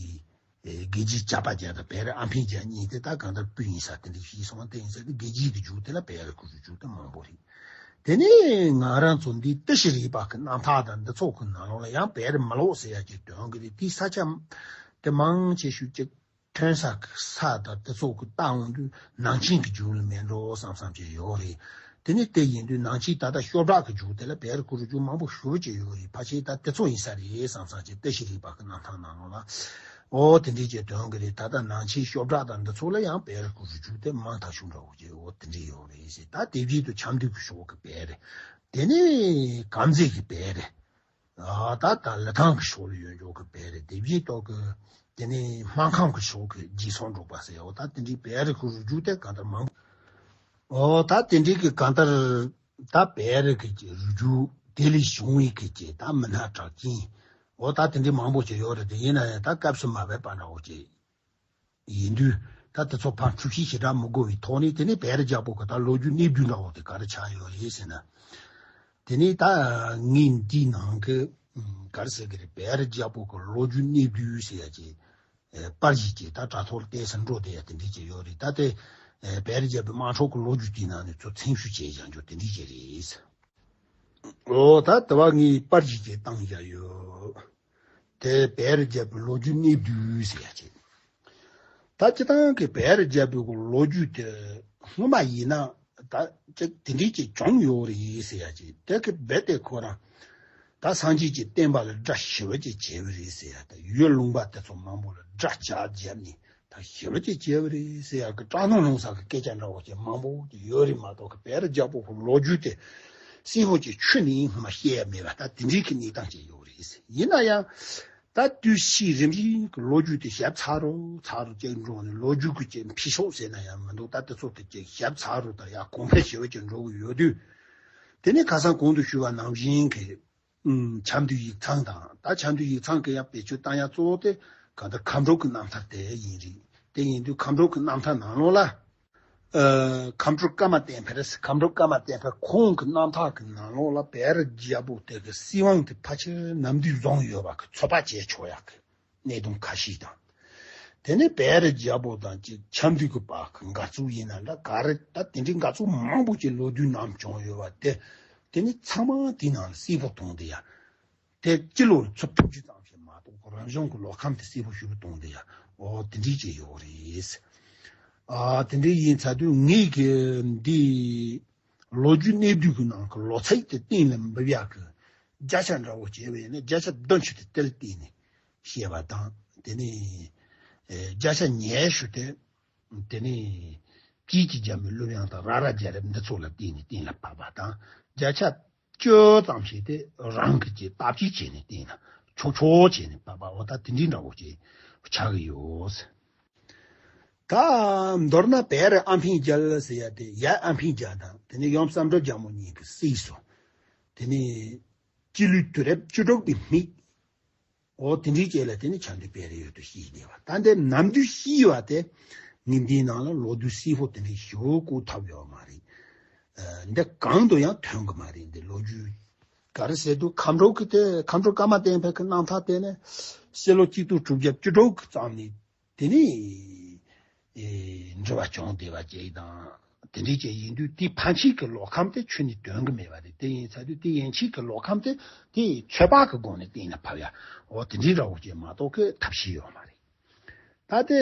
ཨེ་རྒྱལ་རྒྱུད་ཇག་པ་རྒྱལ་དང་བེ་རི་ཨ་འཕེན་རྒྱལ་གཉིས་དེ་ད་གང་ལྟར་སྤུན་ཡིན་ས་དེ་འདྲ་ཞིག་སོང་བ་དེ་ཡིན་ས་དེ་རྒྱལ་རྒྱུད་ཀྱི་རྒྱུད་དེ་ལ་བེ་རི་གི་རུས་རྒྱུད་དེ་མང་པོ་རེད། དེ་ནས་ང་རང་ཚོ་འདི་ཏི་ཤྲི་རིག་པ་གི་རྣམ་ཐར་དང་འདི་ཚོ་གི་ནང་ལོགས་ལ་ཡང་བེ་རི་མི་ལོ་ཟེར་ཡ་ཅིག་འདོན་གི་རེད། དེའི་ས་ཆ་དེ་མང་ཆེ་ཤོས་ཅིག་ཐོན་ས་གི་ས་དང་དེ་ཚོ་གི་ལྟ་འོང་དུས་ནང་ཆེན་གྱི་རྒྱུད་ལ་མེད་འགྲོ་བསམ་བསམ་བྱས་ཡོད་རེད། དེ་ནི་དེ་ཡིན་དུས་ནང་ཆེན་ད་ལྟ་ཤོ་བྲག་གི་རྒྱུད་དེ་ལ་བེ་རི་གི་རུས་རྒྱུད་མང་པོ་ཞེ་པོ་ཅིག་ཡོད་རེད། ཕལ་ཆེར་ད་དེ་ཚོ་ཡིན་ས་རེད་བསམ་བསམ་བྱས་ཏི་ཤྲི་རིག་པ་གི་རྣམ་ཐར་ནང་ལོགས་ལ་འོ་དེ་འདྲས་ཅིག་འདོན་གི་རེད། ད་ལྟ་ནང་ཆེན་ཤོ་བྲག་དང་འདི་ཚོ་ལ་ཡང་བེ་རི་གི་རུས་རྒྱུད་དེ་མང་ཐག་ཆོད་འདྲ་བོ་ཅིག་འོ་དེ་འདྲས་ཡོད་རེད་ཟེར། ད་དེ་བཞིན་དུ་ཆབ་མདོ་གི་ཕྱོགས་གི་བེ་རི། དེ་ནས་དཀར་མཛེས་ཀྱི་བེ་རི། ཨ་ད་ད་ལི་ཐང་གི་ཕྱོགས་ལ་ཡོད་འཇོག་གི་བེ་རི། དེ་བཞིན་ཏོག་གི་དེ་ནས་སྨར་ཁམས་ཀྱི་ཕྱོགས་ཀྱི་རྗེས་ཚོང་འབྲོག་པ་ཟེར་ཡོད། ད་དེ་འདྲའི་བེ་རི་གི་རུས་རྒྱུད་དེ་གང་ལྟར་མང་ ཨོ་ད་དེ་འདྲའི་གི་གང་ལྟར་ད་བེ་རི་གི་རུ་རྒྱུ་དེ་ལས་བྱུང་བའི་གི་ཅིག་ད་མི་སྣ་གྲགས་ཅན། ཨོ་ད་དེ་འདྲའི་མང་པོ་ཅིག་ཡོད་རེད། དེ་ཡིན་ན་ཡང་ད་སྐབས་སུ་མ་བབས་པ་འདྲ་བོ་ཅིག་ཡིན་དུས། ད་དེ་ཚོ་ཕར་འཁྲུག་གཞི་ཞེ་དྲག་མི་དགོས་པའི་ཐོག་ནས། དེ་ནས་བེ་རི་རྒྱལ་པོ་གི་ད་ལོ་རྒྱུས་གནས་བསྡུས་འདྲ་བོ་དེ་ག་རེ་ཆགས་ཡོད་རེད་ཟེར་ན། དེ་ནས་ད་ངས་འདིའི་ནང་གི་ག་རེ་ཟེར་གི་རེད། བེ་རི་རྒྱལ་པོ་གི་ལོ་རྒྱུས་གནས་བསྡུས་ཟེར་ཡ་ཅིག་ཨེ་པར་ཞིག་ཅིག་ད་དྲ་ཐོག་ལ་བལྟས་ས་འགྲོ་བསྡད་ཡ་དེ་འདྲ་ཅིག་ཡོད་རེད། ད་དེ་ཨེ་བེ་རི་རྒྱལ་པོའི་དམག་འཁྲུག་གི་ལོ་རྒྱུས་དེའི་ནང་ནས་ཚུར་མཚན་ཞུ་བྱས་བཞག་རྒྱུ་དེ་འདྲ་ཅིག་རེད། ཨོ་ད་དེ་བ་ངས་པར་ཞིག་ཅིག་བཏང་བཞག་ཡོད། དེ་བེ་རི་རྒྱལ་པོའི་ལོ་རྒྱུས་གནས་བསྡུས་ཟེར་ཡ་ཅིག་ད་སྤྱིར་བཏང་གི་བེ་རི་རྒྱལ་པོའི་གི་ལོ་རྒྱུས་དེ་སྔོན་མ་ཡིན་ན་ད་ཅིག་དེ་འདྲ་ཅིག་བྱུང་ཡོད་རེད་ཟེར་ཡ་ཅིག་དེ་གི་རྦད་དེ་ཁོ་རང་ད་སངས་རྒྱས་ཀྱི་བསྟན་པ་ལ་དགྲ་ཞེ་པོ་ཅིག་བྱས་པ་རེད་ཟེར་ཡ། ད་ཡུལ་ལུང་པ་དེ་ཚོ་མང་པོ་ལ་དགྲ་ཇག་བརྒྱབ་ནས་ད་ཞེ་པོ་ཅིག་བྱས་པ་རེད་ཟེར་ཡ་གི་སྐྲག་སྣང་སློང་ས་གི་སྐད་ཆ་འདྲ་བོ་ཅིག་མང་པོ་ཅིག་ཡོད་རེད་མ་གཏོགས་གི་བེ་རི་རྒྱལ་པོ་གི་ལོ་རྒྱུས་དེ་གསལ་པོ་ཅིག་ཁྱོན་ནས་སྔོན་མ་བཤད་ཡ་མེད་པ་ད་དེ་འདྲའི་གི་གནས་སྟངས་ཅིག་ཡོད་རེད་ཟེར། ཡིན་ན་ཡང་། ད་དུས་ཕྱིས་རིམ་བཞིན་གྱི་ལོ་རྒྱུས་དེ་ཞིབ་ཚགས་རུ་ཚགས་རུ་ཅིག་འགྲོ་ནས། ལོ་རྒྱུས་ཀྱི་ཅིག་འཕེལ་ཕྱོགས་ཟེར་ན་ཡང་མི་འདུག་ད་དེ་ཚོ་དེ་ཅིག་ཞིབ་ཚགས་རུ་དང་ཡང་གོང་འཕེལ་ཞེ་པོ་ཅིག་འགྲོ་གི་ཡོད་དུས། དེ་ནས་ཁ་སང་གོང་དུ་ཞུས་པ་ནང་བཞིན་གྱི་ཨུམ་ཆབ་མདོའི་ཡིག་ཚང་དང་། ད་ཆབ་མདོའི་ཡིག་ཚང་གི་ཡང་བེད་སྤྱོད་བཏང་ཡ་གཙོ་བོ་དེ་གང་ལྟར་མཁའ་འགྲོ་གི་རྣམ་ཐར་དེ་ཡིན་རེད། དེ་ཡིན་དུས་མཁའ་འགྲོ་གི་རྣམ་ཐར་ནང་ལོགས་ལ། ཨ་མཁའ་འགྲོ་ཀརྨ་བསྟན་འཕེལ། མཁའ་འགྲོ་ཀརྨ་བསྟན་འཕེལ་ཁོང་གི་རྣམ་ཐར་གྱི་ནང་ལོགས་ལ་བེ་རི་རྒྱལ་པོ་དེ་གི་སྲིད་དབང་དེ་ཕལ་ཆེར་ནམ་དུས་བཟུང་ཡོད་པ་གི་ཚོད་དཔག་བྱས་ཆོག་ཡག་གི་གནད་དོན་ཁ་ཤས་དང་། དེ་ནས་བེ་རི་རྒྱལ་པོ་དང་ཅིག་ཆབ་མདོ་གི་བར་གྱི་འགལ་རྩོད་ཡིན་ན་འདྲ་ག་རེ། ད་དེ་འདྲའི་འགལ་རྩོད་མང་པོ་ཅིག་ལོ་དུས་ནང་བྱུང་ཡོད་པ་དེ། དེ་ནས་ཚང་མ་དེའི་ནང་ལ་གསལ་པོ་མཐོང་བསྡད་ཡ། དེ་སྤྱི་ལོར་ཚུར་ཐུགས་རྗེ་ཙམ་ཞིག་མ་གཏོགས་རང་གཞུང་གི་ལོ་ཁམས་དེ་གསལ་པོ་ཞེ་པོ་མཐོང་བསྡད་ཡ། འོ་དེ་འདྲའི་ཅིག་ཡོད་རེད། ཨ་དེ་འདྲའི་ཡིན་ཚར་དུས་ངས་ཀྱི་འདི་ལོ་རྒྱུས་གནས་བསྡུས་ཀྱི་ནང་གི་ལོ་ཚིགས་དེ་གཏན་ལ་འབེབས་ཡག་གི་བརྒྱ་ཆ་འདྲ་བོ་བྱས་པ་ཡིན་ན། བརྒྱ་ཆ་བདུན་ཅུ་དེ་དེ་ལ་བརྟེན་ནས་བཤད་པ་དང་། དེ་ནས་ཨེ་བརྒྱ་ཆ་ཉི་ཤུ་དེ་དེ་ནས་བཅས་ཀྱི་རྒྱ་མི་ཀླུ་དབྱངས་དང་ར་ར་རྒྱལ་རབས་འདི་ཚོ་ལ་བརྟེན་ནས་གཏན་ལ་ཕབ་པ་དང་། བརྒྱ་ཆ་བཅུ་ཙམ་ཞིག་དེ་རང་གི་ཅིག་བརྟག་དཔྱད་བྱས་ནས་བལྟས་ན་ཆོག་ཆོག་བྱས་ནས་བརྟག་པ། འོ་ད་དེ་འདྲའི་འདྲ་བོ་ཅིག་ཆགས་ཀྱི་ཡོད། ད་མདོར་ན་བེ་རི་ཨ་འཕན་རྒྱལ་ཟེར་ཡ་དེ་ཡབ་ཨ་འཕན་རྒྱལ་དང་། དེ་ནས་ཡུམ་བསམ་གྲུབ་རྒྱལ་མོ་གཉིས་ཀྱི་སྲས་སུ། དེ་ནས་སྤྱི་ལོའི་དུས་རབས་བཅུ་དྲུག་པའི་མིག་འོ་དེ་འདྲའི་རྗེས་ལ་དེ་ནི་ཆབ་མདོ་བེ་རི་ཡུལ་དུ་གཤེགས་བསྡད་པ། ད་འདི་ནམ་དུས་གཤེགས་པ་དེ་ངས་འདིའི་ནང་ལ་ལོ་དུས་གསལ་པོ་དེ་འདྲའི་ཞུ་གོ་ཐུབ་ཡོད་མ་རེད། ཨ་འདི་གང་དུ་ཡང་ཐོན་གི་མ་རེད། འདི་ལོ་རྒྱུས་ག་རེ་ཟེར་དུས། མཁའ་འགྲོ་གི་དེ་མཁའ་འགྲོ་ཀརྨ་བསྟན་འཕེལ་གི་རྣམ་ཐར་དེ་ནི་ཕྱི་ལོ་གཅིག་སྟོང་དྲུག་བརྒྱ་བཅུ་དྲུག་གི་ཙམ་ནས་དེ་ནས་ཨེ་འབྲི་བ་བྱུང་བསྡད་པ་ཅིག་དང་། དེ་འདྲའི་ཅིག་ཡིན་དུས་དེའི་ཕན་ཆད་ཀྱི་ལོ་ཁམས་དེ་ཁྱོན་ནས་སྟོན་གི་མེད་པ་རེད། དེ་ཡིན་ཚར་དུས་དེ་ཡན་ཆད་ཀྱི་ལོ་ཁམས་དེ་དེ་ཚོད་དཔག་གི་སྒོ་ནས་གཏན་ལ་ཕབ་ཡ། འོ་དེ་འདྲའི་འདྲ་བོ་ཅིག་མ་གཏོགས་ཀྱི་ཐབས་ཤེས་ཡོད་མ་རེད། ད་དེ་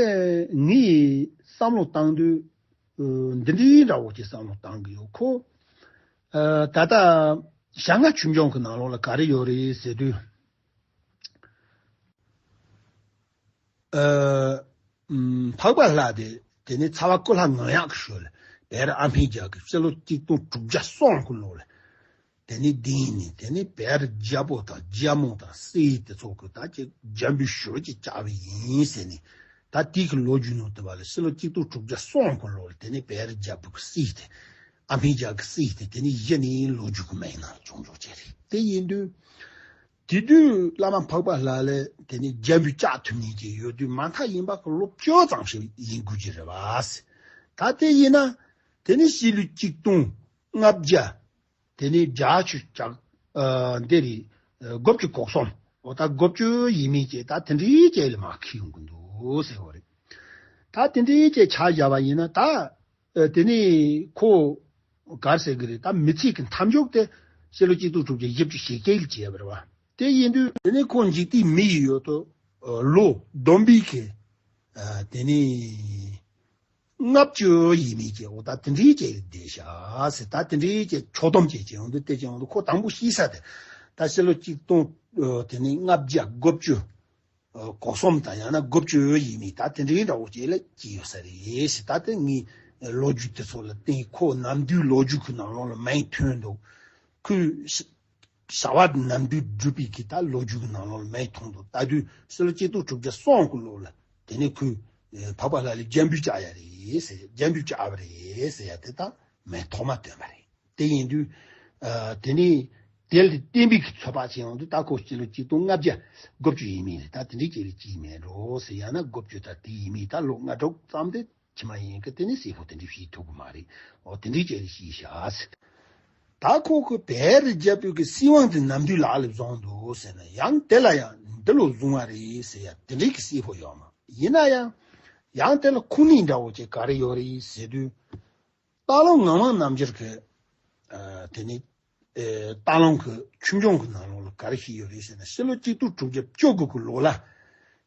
ངས་བསམ་བློ་བཏང་དུས་ཨ་འདི་འདྲའི་འདྲ་བོ་ཅིག་བསམ་བློ་བཏང་གི་ཡོད། ཁོ་ཨ་ད་ལྟ་ཞྭ་ལྔ་ཆོས་འབྱུང་གི་ནང་ལོགས་ལ་ག་རེ་ཡོད་རེད་ཟེར་དུས། ཨ་ཨམ་འཕགས་པ་ལྷ་དེ་དེ་ནས་ཚ་བ་ཀུ་ལྷ་ངག་ཡག་གི་ཞོལ་བེ་རི་ཨ་འཕན་རྒྱལ་གྱིས་ཕྱི་ལོ་གཅིག་སྟོང་དྲུག་བརྒྱ་གསུམ་གི་ལོ་ལ་དེ་ནས་བདེན་ནས། དེ་ནས་བེ་རི་རྒྱལ་པོ་དང་རྒྱལ་མོ་དང་སྲས་དེ་ཚོ་གི་ད་ཅིག་རྒྱལ་འབུལ་ཞུ་ཅིག་བཅར་བ་ཡིན་ཟེར་ནས། ད་དེ་གི་ལོ་རྒྱུས་ནང་དུ་བ་ལ་ཕྱི་ལོ་གཅིག་སྟོང་དྲུག་བརྒྱ་གསུམ་གི་ལོ་ལ་དེ་ནས་བེ་རི་རྒྱལ་པོ་གི་སྲས་དེ་ཨ་འཕན་རྒྱལ་གྱི་སྲས་དེ་དེ་ནས་གཞི་ནས་ལོ་རྒྱུས་གི་མིང་ནང་བྱུང་ཆོག་ཅིག་རེད། དེ་ཡིན་དུས། དེ་དུས་བླ་མ་འཕགས་པ་ལྷ་ལ་དེ་ནས་རྒྱལ་འབུལ་བཅར་ཐུབ་མཁན་ཅིག་ཡོད་དུས་མ་མཐའ་ཡིན་པ་གི་ལོ་བཅུ་ཙམ་ཞིག་ཡིན་དགོས་ཀྱི་རེད་བ། ད་དེ་ཡིན་ན་དེ་ནས་ཕྱི་ལོ་གཅིག་སྟོང་ལྔ་བརྒྱ་དེ་ནས་བརྒྱད་ཅུ་གྱ་ཨ་འདི་རེད། ཨ་དགུ་བཅུ་གོ་གསུམ། འོ་ད་དགུ་བཅུ་ཡས་མས་ཅིག་ད་དེ་འདྲའི་ཅིག་ལ་མར་འཁེལ་ཡོང་གི་འདུག་ཟེར་བ་རེད། ད་དེ་འདྲའི་ཅིག་ཆ་བཞག་པ་ཡིན་ན་ད། ཨ་དེ་ནས་ཁོ་ག་རེ་ཟེར་གི་རེད། ད་མི་ཚེ་གི་མཐའ་མཇུག་དེ་ཕྱི་ལོ་གཅིག་སྟོང་དྲུག་བརྒྱ་བཞི་བཅུ་ཞེ་བརྒྱད་ལ་བྱས་པ་རེད་བ། དེ་ཡིན་དུས་དེ་ནས་ཁོ་འཇིག་རྟེན་མི་ཡི་ཡུལ་དུ་ཨ་ལོ་བསྡོམས་པས་ཀྱི་ཨ་དེ་ནས་ལྔ་བཅུ་ཡས་མས་ཀྱི། འོ་ད་དེ་འདྲའི་ཅིག་བསྡད་ཤག་ཟེར། ད་དེ་འདྲའི་ཅིག་ཕྱོགས་བསྡོམས་ཅིག་བྱས་ཡོང་དུས། དེ་བྱས་ཡོང་དུས་ཁོ་དང་པོ་སྐྱེས་ས་དེ་ད་ཕྱི་ལོ་གཅིག་སྟོང་ཨ་དེ་ནས་ལྔ་བརྒྱ་དགུ་བཅུ། ཨ་གོ་གསུམ་དང་ཡང་ན་དགུ་བཅུ་ཡས་མས། ད་དེ་འདྲའི་འདྲ་བོ་ཅིག་ལ་སྐྱེས་ཡོད་ས་རེད་ཟེར། ད་དེ་ངས་ལོ་རྒྱུས་དེ་ཚོ་ལ་བརྟེན། ཁོ་ནམ་དུས་ལོ་རྒྱུས་ཀྱི་ནང་ལོགས་ལ་མིང་ཐོན་འདུག་ཁོས་བྱ་བ་ནམ་དུས་བསྒྲུབས་པའི་གི་ད་ལོ་རྒྱུས་ཀྱི་ནང་ལོགས་ལ་མིང་ཐོན་འདུག་ད་དུས་ཕྱི་ལོ་གཅིག་སྟོང་དྲུག་བརྒྱ་གསུམ་གི་ལོ་ལ་དེ་ནས་ཁོས་ཨ་འཕགས་པ་ལྷ་ལ་རྒྱལ་འབུལ་བཅར་ཡ་རེད་ཟེར། རྒྱལ་འབུལ་བཅར་བ་རེད་ཟེར་ཡ་དེ་ད། མིང་ཐོག་མ་བཏོན་པ་རེད། དེ་ཡིན་དུས། ཨ། དེ་ནས་དེ་ལ་བརྟེན་པའི་གི་ཚོད་དཔག་བྱས་ཡོང་དུས། ད་ཁོ་སྤྱི་ལོ་གཅིག་སྟོང་ལྔ་བརྒྱ་དགུ་བཅུ་ཡས་མས་རེད། ད་དེ་འདྲའི་ཅིག་ལ་སྐྱེས་མེད་འགྲོ་ཟེར། ཡང་ན་དགུ་བཅུ་ད་དེ་ཡས་མས། ད་ལོ་ལྔ་དྲུག་ཙམ་དེ་ཕྱི་མ་ཡིན་གི། དེ་ནས་གསལ་པོ་དེ་འདྲ་བཤད་ཐུབ་གི་མ་རེད། འོ། དེ་འདྲའི་ཅིག་ལ་བཤད་བཞག་ཟེར། ད་ཁོ་གི་བེ་རི་རྒྱལ་པོའི་གི་སྲིད་དབང་དེ་ནམ་དུས་ལག་ལ་བཟུང་འདུག་ཟེར་ན། ཡང་དེ་ལ་ཡང་འདི་ལོ་བཟུང་བ་རེད་ཟེར་ཡ་དེ་འདྲའི་གི་གསལ་པོ་ཡོད་མ། ཡིན་ན་ཡང་། ཡང་དེ་ལ་ཁུངས་སྣེ་འདྲ་བོ་ཅིག་ག་རེ་ཡོད་རེད་ཟེར་དུས། སྟག་ལུང་ངག་དབང་རྣམ་རྒྱལ་གྱི། ཨ། དེ་ནི། ཨེ། སྟག་ལུང་གི་ཆོས་འབྱུང་གི་ནང་ལོགས་ལ་ག་རེ་ཞིག་ཡོད་རེད་ཟེར་ན། ཕྱི་ལོ་གཅིག་སྟོང་དྲུག་བརྒྱ་བཅུ་དགུ་གི་ལོ་ལ།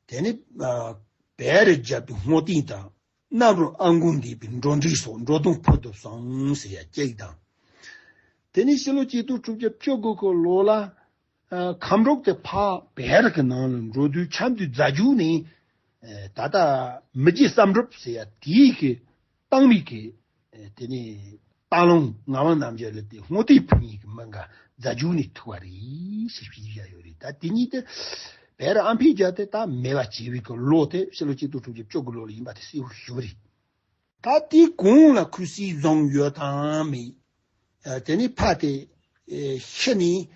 དེ་ནི། ཨ། བེ་རི་རྒྱལ་པོའི་བསྔོ་རྟེན་དང་། གནམ་རུ་ཨ་མགོན་འདས་པའི་འགྲོ་འདྲེན་སོགས་འགྲོ་དོན་ཕུལ་དུ་སོང་ཟེར་ཡ་གཅིག་དང་། དེ་ནི་ཕྱི་ལོ་གཅིག་སྟོང་དྲུག་བརྒྱ་བཅུ་དགུ་གི་ལོ་ལ། ཨ། ཁམས་སོག་དེ་ཕར་བལ་རི་གི་ནང་ལ་འགྲོ་དུས་ཆབ་མདོའི་རྫ་རྒྱུད་ནས། ཨ། ད་ལྟ་མི་རྗེ་བསམ་གྲུབ་ཟེར་ཡ་དེའི་གི་བཏང་མི་གི། ཨ། དེ་ནས་སྟག་ལུང་ངག་དབང་རྣམ་རྒྱལ་ལ་དེ་བསྔོ་རྟེན་ཕུལ་མཁན་གྱི་མི་འགའ་རྫ་རྒྱུད་ནས་ཐུག་པ་རེད་ཟེར་བཤད་བཞག་ཡོད་རེད། ད་དེ་གཉིས་དེ་བལ་རི་ཨམ་ཕིའི་རྒྱལ་དེ་ད་མེད་པ་བྱས་པའི་གི་ལོ་དེ་ཕྱི་ལོ་གཅིག་སྟོང་དྲུག་བརྒྱ་བཅུ་དགུ་ལོ་ལ་ཡིན་པ་དེ་གསལ་པོ་ཞུ་བ་རེད། ད་དེའི་གོང་ལ་ཁོས་སྲིད་བཟུང་ཡོད་དམ་མེད། ཨ། དེ་ནས་ཕར་དེ། ཨེ། ཤི་ནས།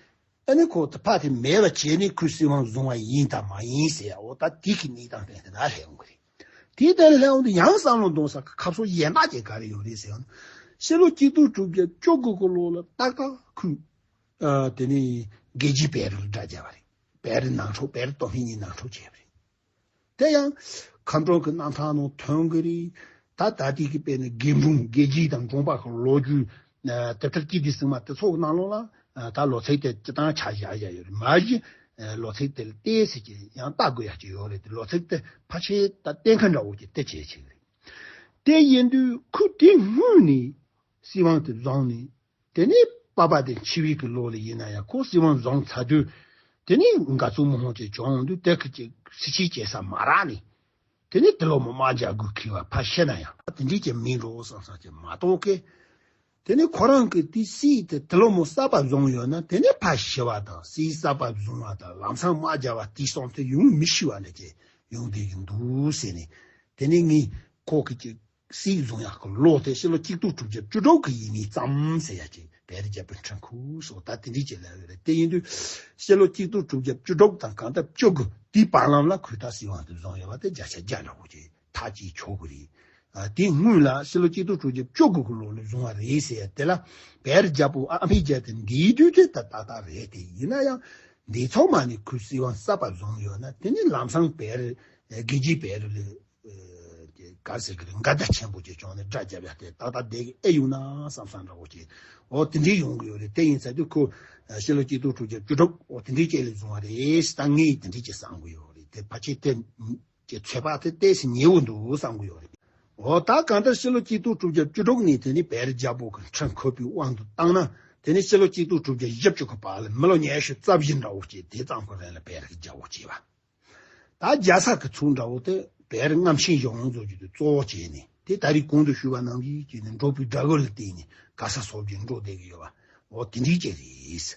ཨ་ནི་ཁོ་ད་ཕར་དེ་མེད་པ་བྱས་ནས་ཁོས་སྲིད་དབང་བཟུང་བ་ཡིན་དམ་མ་ཡིན་ཟེར་ཡ། འོ། ད་དེ་གི་གནས་སྟངས་དེ་ལ་སླེབས་ཡོང་གི་རེད། དེའི་དོན་ལ་སླེབས་ཡོང་དུས་ཡང་བསམ་བློ་གཏོང་ས་གི་ཁ་ཕྱོགས་གཞན་དག་ཅིག་ག་རེ་ཡོད་རེད་ཟེར་ཡང་། ཕྱི་ལོ་གཅིག་སྟོང་དྲུག་བརྒྱ་བཅུ་དགུ་གི་ལོ་ལ་ཏག་ཏག་ཁོས། ཨ། དེ་ནས་རྒྱལ་རྒྱུད་བལ་རི་ལ་དགྲ་བརྒྱབ་པ་རེད། བལ་རི་ནང་འཁྲུག་བལ་རི་སྟོབས་ལྷན་གཉིས་ནང་འཁྲུག་བྱས་པ་རེད། དེ་ཡང་ཁམས་སོག་གི་རྣམ་ཐར་ནང་ཐོན་གི་རེད། ད་ད་ལྟའི་གི་དཔེར་ན་དགེ་འབུམ་དགེ་རྒྱས་དང་འབྲོམ་པ་གི་ལོ་རྒྱུས། ཨ། དེབ་ཐེར་སྐྱིད་ལྡེ་སྲིང་མ་དེ་ཚོ་གི་ནང་ལོགས་ལ། ཨ། ད་ལོ་ཚིགས་དེ་སྤྱིར་བཏང་ཆ་བཞག་བཞག་ཡོད་རེད། མ་གཞི། ཨ། ལོ་ཚིགས་དེ་ལ་ཏོག་ཙམ་ཅིག་ཡང་བལྟ་དགོས་ཡ་ཅིག་ཡོད་རེད་དེ། ལོ་ཚིགས་དེ་ཕལ་ཆེར་ད་གཏན་འཁེལ་འདྲ་བོ་ཅིག་དེ་བྱས་བྱས་རེད། དེ་ཡིན་དུས་ཁོས་དེ་སྔོན་ནས་སྲིད་དབང་དེ་བཟུང་ནས། དེ་ནས་པ་ཕ་དེ་འཆི་བའི་གི་ལོ་ལ་ཡིན་ན་ཡང་ཁོ་སྲིད་དབང་བཟུང་ཚར་དུས། དེ་ནས་འགལ་རྩོད་མང་པོ་ཅིག་བྱུང་དུས། དེ་གི་ཅིག་སྲིད་ཕྱིར་བྱེད་ས་མ་རག་ནས། དེ་ནས་དེ་ལོ་མོ་དམག་རྒྱག་དགོས་ཁེལ་བ། ཕར་ཤི་ན་ཡང་དེ་འདྲས་ཀྱི་མིན་འགྲོ་བསམ་བསམ་ཅིག་མ་གཏོགས་གི། དེ་ནས་ཁོ་རང་གི་དེ་སྲིད་དེ་དེ་ལོ་མོ་གསར་པ་བཟུང་ཡོད་ན། དེ་ནས་ཕར་ཤི་བ་དང་སྲིད་གསར་པ་བཟུང་བ་དང་ལམ་སང་དམག་རྒྱག་པ་དེ་སོང་དུས་ཡོང་མི་ཤེས་པ་ལས་ཀྱི་ཡོང་བསྡད་ཀྱི་འདུག་ཟེར་ནས། དེ་ནས་ངས་ཁོ་གི་ཅིག་སྲིད་བཟུང་ཡག་གི་ལོ་དེ་ཕྱི་ལོ་གཅིག་སྟོང་དྲུག་བརྒྱ་བཅུ་དྲུག་གི་ཡིན་ནི་ཙམ་ཟེར་ཡ་ཅིག་བལ་རི་རྒྱལ་པོའི་འཕྲིན་ཁུག་སོགས་ད་དེ་འདྲས་ཅིག་ལབ་ཡོད་རེད། དེ་ཡིན་དུས་ཕྱི་ལོ་གཅིག་སྟོང་དྲུག་བརྒྱ་བཅུ་དྲུག་དང་གང་ལྟར་བཅུ་དགུ་དེའི་བར་ལམ་ལ་ཁོས་ད་སྲིད་དབང་དེ་བཟུང་ཡོད་པ་དེ་བརྒྱ་ཆ་བརྒྱ་འདྲ་བོ་ཅིག་ཐག་བཅད་ཆོག་གི་རེད། ཨ། དེ་སྔོན་ལ་ཕྱི་ལོ་གཅིག་སྟོང་དྲུག་བརྒྱ་བཅུ་དགུ་གི་ལོ་ལ་བཟུང་བ་རེད་ཟེར་ཡ་དེ་ལ། བལ་རི་རྒྱལ་པོ་ཨ་ཕའི་རྒྱལ་དེ་འདིའི་དུས་དེ་ད་ཏག་ཏག་རེད་དེ། ཡིན་ན་ཡང་འདི་ཚང་མ་ནས་ཁོས་སྲིད་དབང་གསར་པ་བཟུང་ཡོད་ན། དེ་ནི་ལམ་སང་བལ་རི། ཨ། རྒྱལ་རྒྱུད་བལ་རི་ལ། ཨ། ག་ཟེར་གི་རེད། འགལ་ཟླ་ཆེན་པོ་ཅིག་བྱུང་ནས་དགྲ་བརྒྱབ་ཡ་དེ་ཏག་ཏག་བསྡད་ཀྱི་ཨེ་ཡོང་ན་བསམ་བསམ་འདྲ་བོ་ཅིག་འོ་དེ་འདྲས་ཡོང་གི་ཡོད་རེད། དེ་ཡིན་ཚར་དུས་ཁོ། ཨ། ཕྱི་ལོ་གཅིག་སྟོང་དྲུག་བརྒྱ་བཅུ་དྲུག་འོ་དེ་འདྲས་ཅིག་ལ་བཟུང་བ་རེད། ད་ངས་དེ་འདྲས་ཅིག་བསམ་གི་ཡོད་རེད། དེ་ཕལ་ཆེར་དེ་ཀྱི་ཚོད་དཔག་དེ་ཏོག་ཙམ་ཉེ་བོ་འདུག་བསམ་གི་ཡོད་རེད། འོ་ད་གང་ལྟར་ཕྱི་ལོ་གཅིག་སྟོང་དྲུག་བརྒྱ་བཅུ་དྲུག་ནས་དེ་ནས་བལ་རི་རྒྱལ་པོ་གི་འཕྲིན་ཁུག་པའི་དབང་དུ་བཏང་ན། དེ་ནས་ཕྱི་ལོ་གཅིག་སྟོང་དྲུག་བརྒྱ་བཞི་བཅུ་གི་བར་ལ་མི་ལོ་ཉི་ཤུ་རྩ་བཞི་འདྲ་བོ་ཅིག་དེ་ཙམ་གི་རིང་ལ་བལ་རི་གི་རྒྱལ་པོ་བྱས་པ། ད་རྒྱལ་ས་གི་ཚུལ་འདྲ་བོ་དེ་བལ་རི་རྔམ་ཆེན་གཞུང་བཟོ་རྒྱུ་དེ་གཙོ་བོ་བྱས་ནས། དེ་ད་རེས་གོང་དུ་ཞུས་པ་ནང་བཞིན་བྱས་ནས་འབྲོག་པའི་དགྲ་བོ་ལ་བརྟེན་ནས་ག་ས་སོ་བརྒྱད་འགྲོ་བསྡད་ཀྱི་ཡོད་པ། འོ་དེ་འདྲའི་ཅིག་རེད།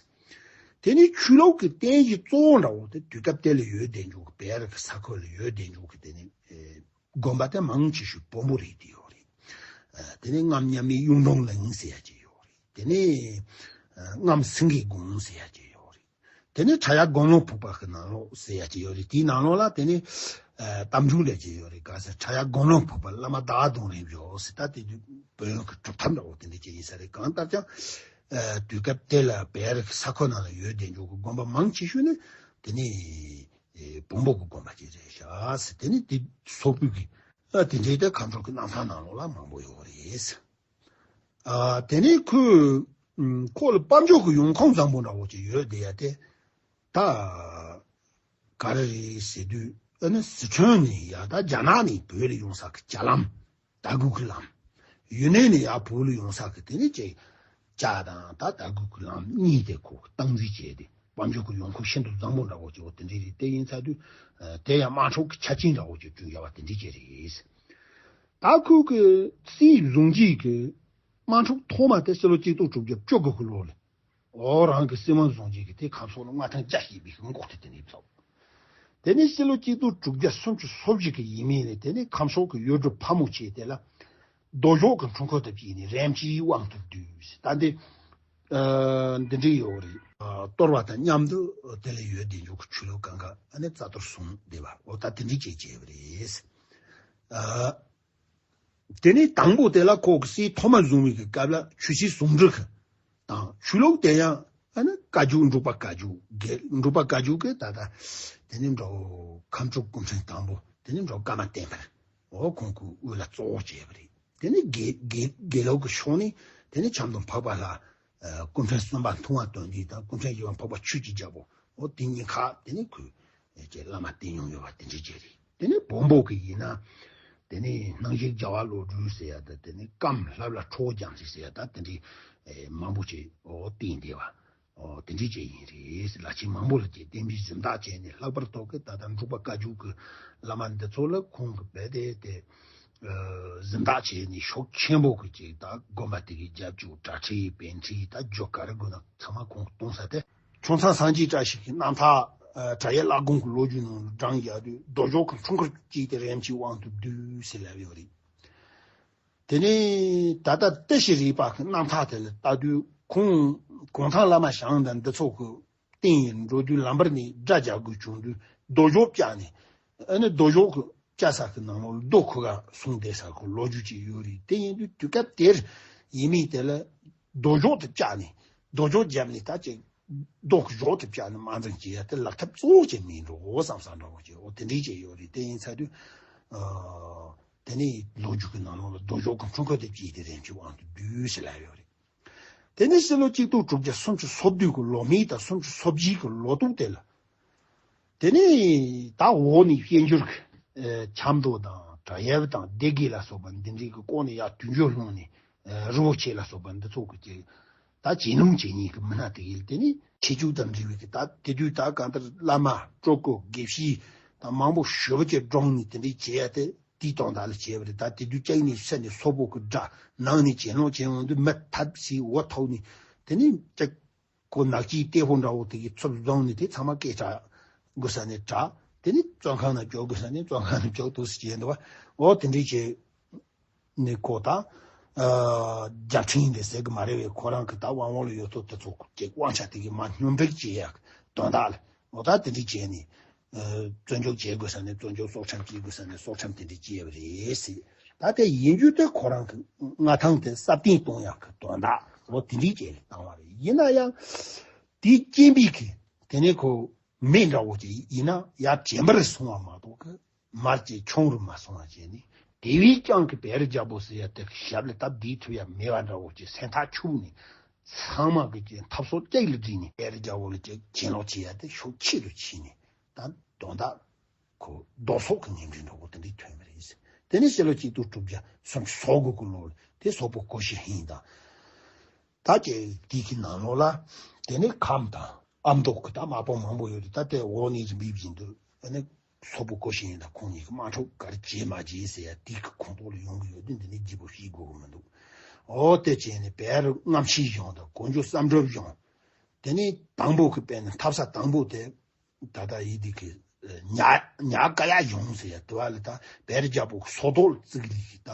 དེ་ནས་ཆོས་ལུགས་ཀྱི་རྟེན་གཞི་གཙོ་བོ་འདྲ་བོ་དེ་དུས་སྐབས་དེ་ལ་ཡོད་བསྡད་འཇུག་གི། བལ་རི་གི་ས་ཁུལ་ལ་ཡོད་བསྡད་འཇུག་གི། དེ་ནས། ཨེ། དགོན་པ་དེ་མང་ཆེ་ཤོས་བོན་པོ་རིགས་དེ་ཡོད་རེད། ཨ། དེ་ནས་རྔམ་མཉམ་མེད་གཡུང་དྲུང་གླིང་ཟེར་ཡ་ཅིག་ཡོད་རེད། དེ་ནས། ཨ། རྔམ་སེང་གེ་དགོན་ཟེར་ཡ་ཅིག་ཡོད་རེད། དེ་ནས་ཁྲ་ཡག་དགོན་ལུང་ཕུག་པ་གི་ནང་ལོགས་ཟེར་ཡ་ཅིག་ཡོད་རེད། དེའི་ནང་ལོགས་ལ་དེ་ནས། ཨ། གཏམ་རྒྱུད་ལས་ཅིག་ཡོད་རེད། ག་ཟེར། ཁྲ་ཡག་དགོན་ལུང་ཕུག་པ་བླ་མ་ཟླ་གདོང་རིན་པོ་ཟེར། ད་དེ་དུས་བོན་གྱི་གྲུབ་མཐའ་འདྲ་བོ་དེ་འདྲ་ཅིག་ཡིན་ས་རེད། གང་ལྟར་ཀྱང་། ཨ། དུས་སྐབས་དེ་ལ་བལ་རི་གི་ས་ཁུལ་ནང་ལ་ཡོད་བསྡད་འཇུག་གི་དགོན་པ་མང་ཆེ་ཤོས་ནི་དེ་ནས། ཨེ། བོན་པོ་གི་དགོན་པ་ཅིག་རེད་ཤག་ཟེར། དེ་ནི་དེ་སོག་པོའི་གི། ཨ། དེ་འདྲའི་དེ་ཁམས་ཕྱོགས་ཀྱི་རྣམ་ཐར་ནང་ལོགས་ལ་མང་པོ་ཡོད་རེད། ཨ། དེ་ནས་ཁོས། ཨམ། ཁོ་ལ་དཔལ་འབྱོར་གྱི་ཡོང་ཁུངས་བཟང་པོ་འདྲ་བོ་ཅིག་ཡོད་བསྡད་ཡ་དེ། ད་ག་རེ་རེད་ཟེར་དུས། ཨ་ནི་སི་ཁྲོན་ནས་ཡ། ད་རྒྱ་ནག་ནས་བོད་ལ་ཡོང་ས་གི་ཇ་ལམ། དར་གོས་ཀྱི་ལམ། ཡུན་ནན་ནས་ཡར་བོད་ལ་ཡོང་ས་གི་དེ་ནི་ཅིག་ཇ་དང་ད་དར་གོས་ཀྱི་ལམ་གཉིས་དེ་ཁོ་གིས་སྟངས་འཛིན་བྱས་ཏེ། དཔལ་འབྱོར་གྱི་ཡོང་ཁུངས་ཤིན་ཏུ་བཟང་པོ་འདྲ་བོ་ཅིག་འོ་དེ་འདྲ་རེད། དེ་ཡིན་ཚར་དུས། ཨ། དེ་ཡང་དམག་འཁྲུག་གི་ཆ་རྐྱེན་འདྲ་བོ་ཅིག་བསྐྲུན་བཞག་པ་དེ་འདྲ་ཅིག་རེད། ད་ཁོ་གི་སྲིད་བཟུང་རྗེས་ཀྱི་དམག་འཁྲུག་ཐོག་མ་དེ་ཕྱི་ལོ་གཅིག་སྟོང་དྲུག་བརྒྱ་བཅུ་དགུ་གི་ལོ་ལ། འོ་རང་གི་སྲིད་དབང་བཟུང་རྗེས་ཀྱི་དེ་ཁམས་ཕྱོགས་ལ་མངའ་ཐང་རྒྱ་བསྐྱེད་པའི་གི་འགོག་ཐེ་དེ་ནས་ཚོགས། དེ་ནས་ཕྱི་ལོ་གཅིག་སྟོང་དྲུག་བརྒྱ་སུམ་ཅུ་སོ་བཞི་གི་ཡས་མས་ལ་དེ་ནས་ཁམས་ཕྱོགས་ཀྱི་གཡུ་སྒྲུབ་ཕག་མོ་ཆེ་དེ་ལ། རྡོ་གཞོག་གི་འཁྲུལ་འཁོར་དུ་བྱས་ནས་རེམ་གྱིས་དབང་དུ་བསྡུས་ཟེར། ད་འདི་ཨ་འདི་འདྲའི་ཡོད་རེད། ཨ་གཏོར་བ་དང་མཉམ་དུ་དེ་ལ་ཡོད་བདེ་འཇུག་གི་ཆོས་ལུགས་གང་ག་ཨ་ནི་རྩ་གཏོར་གསུམ་བསྡད་པ། འོ་ད་དེ་འདྲའི་བྱས་བྱས་པ་རེད། ཨ། དེ་ནས་དང་པོ་དེ་ལ་ཁོ་གི་སྲས་ཐོག་མ་བཟུང་བའི་གི་སྐབས་ལ་ཆོས་སྲིད་ཟུང་འབྲེལ་གི་དང་ཆོས་ལུགས་དེ་ཡང་ཨ་ནི་བཀའ་བརྒྱུད། འབྲུག་པ་བཀའ་བརྒྱུད། དགེ་འབྲུག་པ་བཀའ་བརྒྱུད་ཀྱི་ད་ལྟ་དེ་ནི་འགྲོ་ཁམས་སྤྲུལ་སྐུ་ཕྲེང་དང་པོ་དེ་ནི་འགྲོ་ཀརྨ་བསྟན་འཕེལ། འོ་ཁོང་གི་དབུ་ལ་གཙོ་བོ་བྱས་པ་རེད། དེ་ནི་དགེ་དགེ་དགེ་ལུགས་ཀྱི་ཕྱོགས་ནས་དེ་ནི་ཆབ་མདོ་འཕགས་པ་ལྷ། ཨ་སྐུ་ཕྲེང་གསུམ་པ་མཐོང་བ་དོན་འདུས་དང་སྐུ་ཕྲེང་བཞི་པ་འཕགས་པ་ཆོས་ཀྱི་རྒྱལ་པོ། འོ་དེ་གཉིས་ཀ་དེ་ནི་ཁོས་ཀྱི་བླ་མ་བསྟེན་མྱོང་ཡོད་པ་དེ་འདྲ་ཅིག་རེད། དེ་ནས་བོན་པོ་གི་ཡིན་ན། དེ་ནས་སྣང་ཞིག་རྒྱལ་བ་བློ་གྲོས་ཟེར་ཡ་དང་དེ་ནས་ཀརྨ་ལྷ་བླ་ཁྲོ་བོ་རྒྱལ་མཚན་ཟེར་ཡ་དང་དེ་འདྲའི་མང་པོ་ཅིག་འོ་བསྟེན་བསྡད་པ། འོ་དེ་འདྲ་ཅིག་ཡིན་རེད། ལ་ཆེན་མང་པོ་ལ་ཅིག་བསྟེན་པའི་གཟེངས་རྟགས་བྱས་ནས། ལྷག་པར་དུ་གི་ད་ལྟ་འབྲུག་པ་བཀའ་བརྒྱུད་ཀྱི་བླ་མ་འདི་ཚོ་ལ་ཁོང་གི་རྦད་དེ་དེ་གཟེངས་རྟགས་བྱས་ནས་ཤུགས་ཆེན་པོ་གི་ཅིག་ད་དགོན་པ་དེ་གི་རྒྱབ་ལྗོངས་གྲྭ་ཁྲིད་པཎ་གྲུབ་ད་རྒྱུ་ག་རེ་དགོས་ན་ཚང་མ་ཁོང་གིས་གཏོང་ས་དེ། ཁྱུང་ཚང་སངས་རྒྱས་བཀྲ་ཤིས་ཀྱི་རྣམ་ཐར། ཨ་བྲག་གཡབ་བླ་སྒང་གི་ལོ་རྒྱུས་ནང་ལ་བགྲངས་ཡག་དུས་རྡོ་གཞོག་གི་འཁྲུལ་འཁོར་གཅིག་དེ་རེམ་གྱིས་དབང་དུ་བསྡུས་ཟེར་ལབ་ཡོད་རེད། དེ་ནས་ད་ལྟ་བསྟན་ཞིང་རས་པ་གི་རྣམ་ཐར་དེ་ལ་ལྟ་དུས་ཁོང་གུང་ཐང་བླ་མ་ཞང་དང་འདི་ཚོ་གི་རྟེན་ཡིན་འགྲོ་དུས་ལམ་བར་ནས་དགྲ་རྒྱག་དགོས་བྱུང་དུས་རྡོ་གཞོག་བཅག་ནས། ཨ་ནི་རྡོ་གཞོག་གི་བཅག་ས་གི་ནང་ལོགས་རྡོ་ཁུ་ག་སོང་བསྡད་ས་གི་ལོ་རྒྱུས་ཅིག་ཡོད་རེད། དེ་ཡིན་དུས་དུས་སྐབས་དེར་ཡིན་མིན་དེ་ལ་རྡོ་གཞོག་དེ་བཅག་ནས་རྡོ་གཞོག་བརྒྱབ་ནས་ད་ཅིག་རྡོ་གི་གཞོག་དེ་བཅག་ནས་དམར་འཛིང་བྱེད་ཡ་དེ་ལག་ཐབས་གཙོ་བོ་ཅིག་མིན་འགྲོ་བསམ་ས་འདྲ་བོ་ཅིག་འོ་དེ་འདྲའི་ཅིག་ཡོད་རེད། དེ་ཡིན་ཚར་དུས་ཨ་དེ་ནས་ལོ་རྒྱུས་ཀྱི་ནང་ལོགས་ལ་རྡོ་གཞོག་གི་འཁྲུལ་འཁོར་དེ་བཅས་ཏེ་རེམ་གྱིས་དབང་དུ་བསྡུས་ཟེར་ལབ་ཡོད་རེད། དེ་ནས་ཕྱི་ལོ་གཅིག་སྟོང་དྲུག་བརྒྱ་སུམ་ཅུ་སོ་བདུན་གྱི་ལོ་སྨད་དང་སུམ་ཅུ་སོ་བཞི་གི་ལོ་ཏོག་དེ་ལ། དེ་ནས་ད་འོག་ནས་བཤད་འགྱུར་གྱི་ཨེ་ཆབ་མདོ་དང་བྲག་གཡབ་དང་སྡེ་དགེ་ལ་སོགས་པ་འདི་འདྲའི་གི་སྐོར་ནས་ཡར་དུས་འགྱུར་སློང་ནས་ཨེ་རི་བོ་ཆེ་ལ་སོགས་པ་འདི་ཚོ་གི་ཅིག་ད་ཇེ་ནུམ་ཇེ་ཉུང་གི་མི་སྣ་དེ་ཡིན། དེ་ནས་ཁྱད་ཆོས་དང་འབྲེལ་བའི་གི་ད་དེ་དུས་ད་གང་ལྟར་བླ་མ་སྤྲུལ་སྐུ་དགེ་བཤེས་དང་མང་པོ་ཞེ་པོ་ཅིག་བགྲངས་ནས་དེ་འདྲའི་བྱེད་ཡ་དེ། དེའི་དོན་དག་ལ་བྱས་པ་རེད། ད་དེ་དུས་ལྕགས་ནས་བསད་ནས་སོག་པོ་གི་དགྲ་ནང་ནས་གྱེན་ལོག་བྱས་འོང་དུས་མི་ཐབས་ཟད་འོ་ཐོག་ནས་དེ་ནས་ལྕགས་ཁོ་ནག་ཅིག་ལྟེ་ཕོ་འདྲ་བོ་དེ་གི་ཚུར་བཟུང་ནས་དེ་ཚང་མ་སྐད་གྲགས་དགོས་ས་ནས་གྲགས། དེ་ནས་བཙོན་ཁང་ནང་འཇོག་དགོས་ས་ནས་བཙོན་ཁང་ནང་འཇོག་འདུག་ཟེར་བྱས་འདུག་བ། འོ་དེ་འདྲའི་བྱས་ནས་ཁོ་ད་ཨ་རྒྱལ་ཕྲན་འདི་ཟེར་གི་མ་རེད་བས། ཁོ་རང་གི་ད་དབང་བོ་ལ་ཡོད་ཚོ་དེ་ཚོ་ཅིག་དབང་ཆ་དེ་གི་མ་སྙོམས་སྒྲིག་བྱེད་ཡག་དོན་དག་ལ་འོ་ད་དེ་འདྲའི་བྱས་ནས། བཙོན་འཇུག་བྱེད་དགོས་ས་ནས་བཙོན་འཇུག། སྲོག་ཁྲིམས་བཅད་དགོས་ས་ནས་སྲོག་ཁྲིམས་དེ་འདྲ་བཅད་པ་རེད་ཟེར། ད་དེ་ཡིན་རྒྱུ་དེ་ཁོ་རང་གི་མངའ་ཐང་དེ་སྲ་བརྟན་གཏོང་ཡག་གི་དོན་དག་འོ་དེ་འདྲའི་བྱས་ནས་བཏང་བ་རེད། ཡིན་ན་ཡང་དེའི་རྐྱེན་པས་གི་དེ་ནས་ཁོ་མི་འདྲ་བོ་ཅིག་ཡིན་ན་ཡར་དྲན་པར་སོང་བ་མ་གཏོགས་གི་མར་ཅིག་ཆུང་རུ་མ་སོང་བ་བྱས་ནས། དེ་བས་ཀྱང་གི་བེ་རི་རྒྱལ་པོ་ཟེར་ཡ་དེ་ཞབས་ལ་སྟབས་བདེ་ཐུབ་ཡ་མེད་པ་འདྲ་བོ་ཅིག་སེམས་ཐག་ཆོད་ནས་ཚང་མ་གི་ཅིག་འཐབ་སོ་གཅིག་ལ་བསྒྲིལ་ནས་བེ་རི་རྒྱལ་པོ་ལ་ཅིག་གྱེན་ལོག་བྱེད་ཡ་དེ་ཤུགས་ཆེ་རུ་ཕྱིན་ནས། ད་དོན་དག་ཁོ་རྡོ་སོག་གི་ངན་འབྲས་འགྲོ་གོ་དེ་འདྲའི་ཐོན་པ་རེད། དེ་ནས་ཕྱི་ལོ་གཅིག་སྟོང་དྲུག་བརྒྱ་སུམ་ཅུ་སོ་དགུ་གི་ལོ་ལ་དེ་སོག་པོ་ཀོ་ཤི་ཧིན་དང་། ད་ཀྱེ་དེ་གི་ནང་ལོགས་ལ་དེ་ནས་ཁམས་དང་ཨ་མདོ་གི་ད་དམག་དཔུང་མང་པོ་ཡོད་རེད། ད་དེ་འོག་ནས་རིམ་པས་བཞིན་དུ་ཨ་ནི་སོག་པོ་ཀོ་ཤི་ཧིན་དང་ཁོང་གཉིས་ཀྱི་དམག་འཁྲུག་ག་རེ་བྱས་མ་བྱས་ཟེར་ཡ་དེ་གི་ཁོངས་གཏོགས་ལ་ཡོང་གི་ཡོད་དུས་འདི་ནས་ལྗིད་པོ་བྱེད་དགོས་གི་མི་འདུག་འོ་དེ་བྱས་ནས་བལ་རི་རྔམ་ཤིང་གཞུང་དང་གོ་འཇོ་བསམ་གྲུབ་གཞུང་། དེ་ནས་དང་པོ་གི་དཔེར་ན་འཐབ་ས་དང་པོ་དེ། ད་ལྟ་ཡི་དེ་གི་ཉ་ཉ་ཀ་ཡ་གཞུང་ཟེར་ཡ་དེ་བ་ལ་ད་བེ་རི་རྒྱལ་པོ་གི་སོ་ཐོག་ལ་བཙུགས་ལི་གི་ད་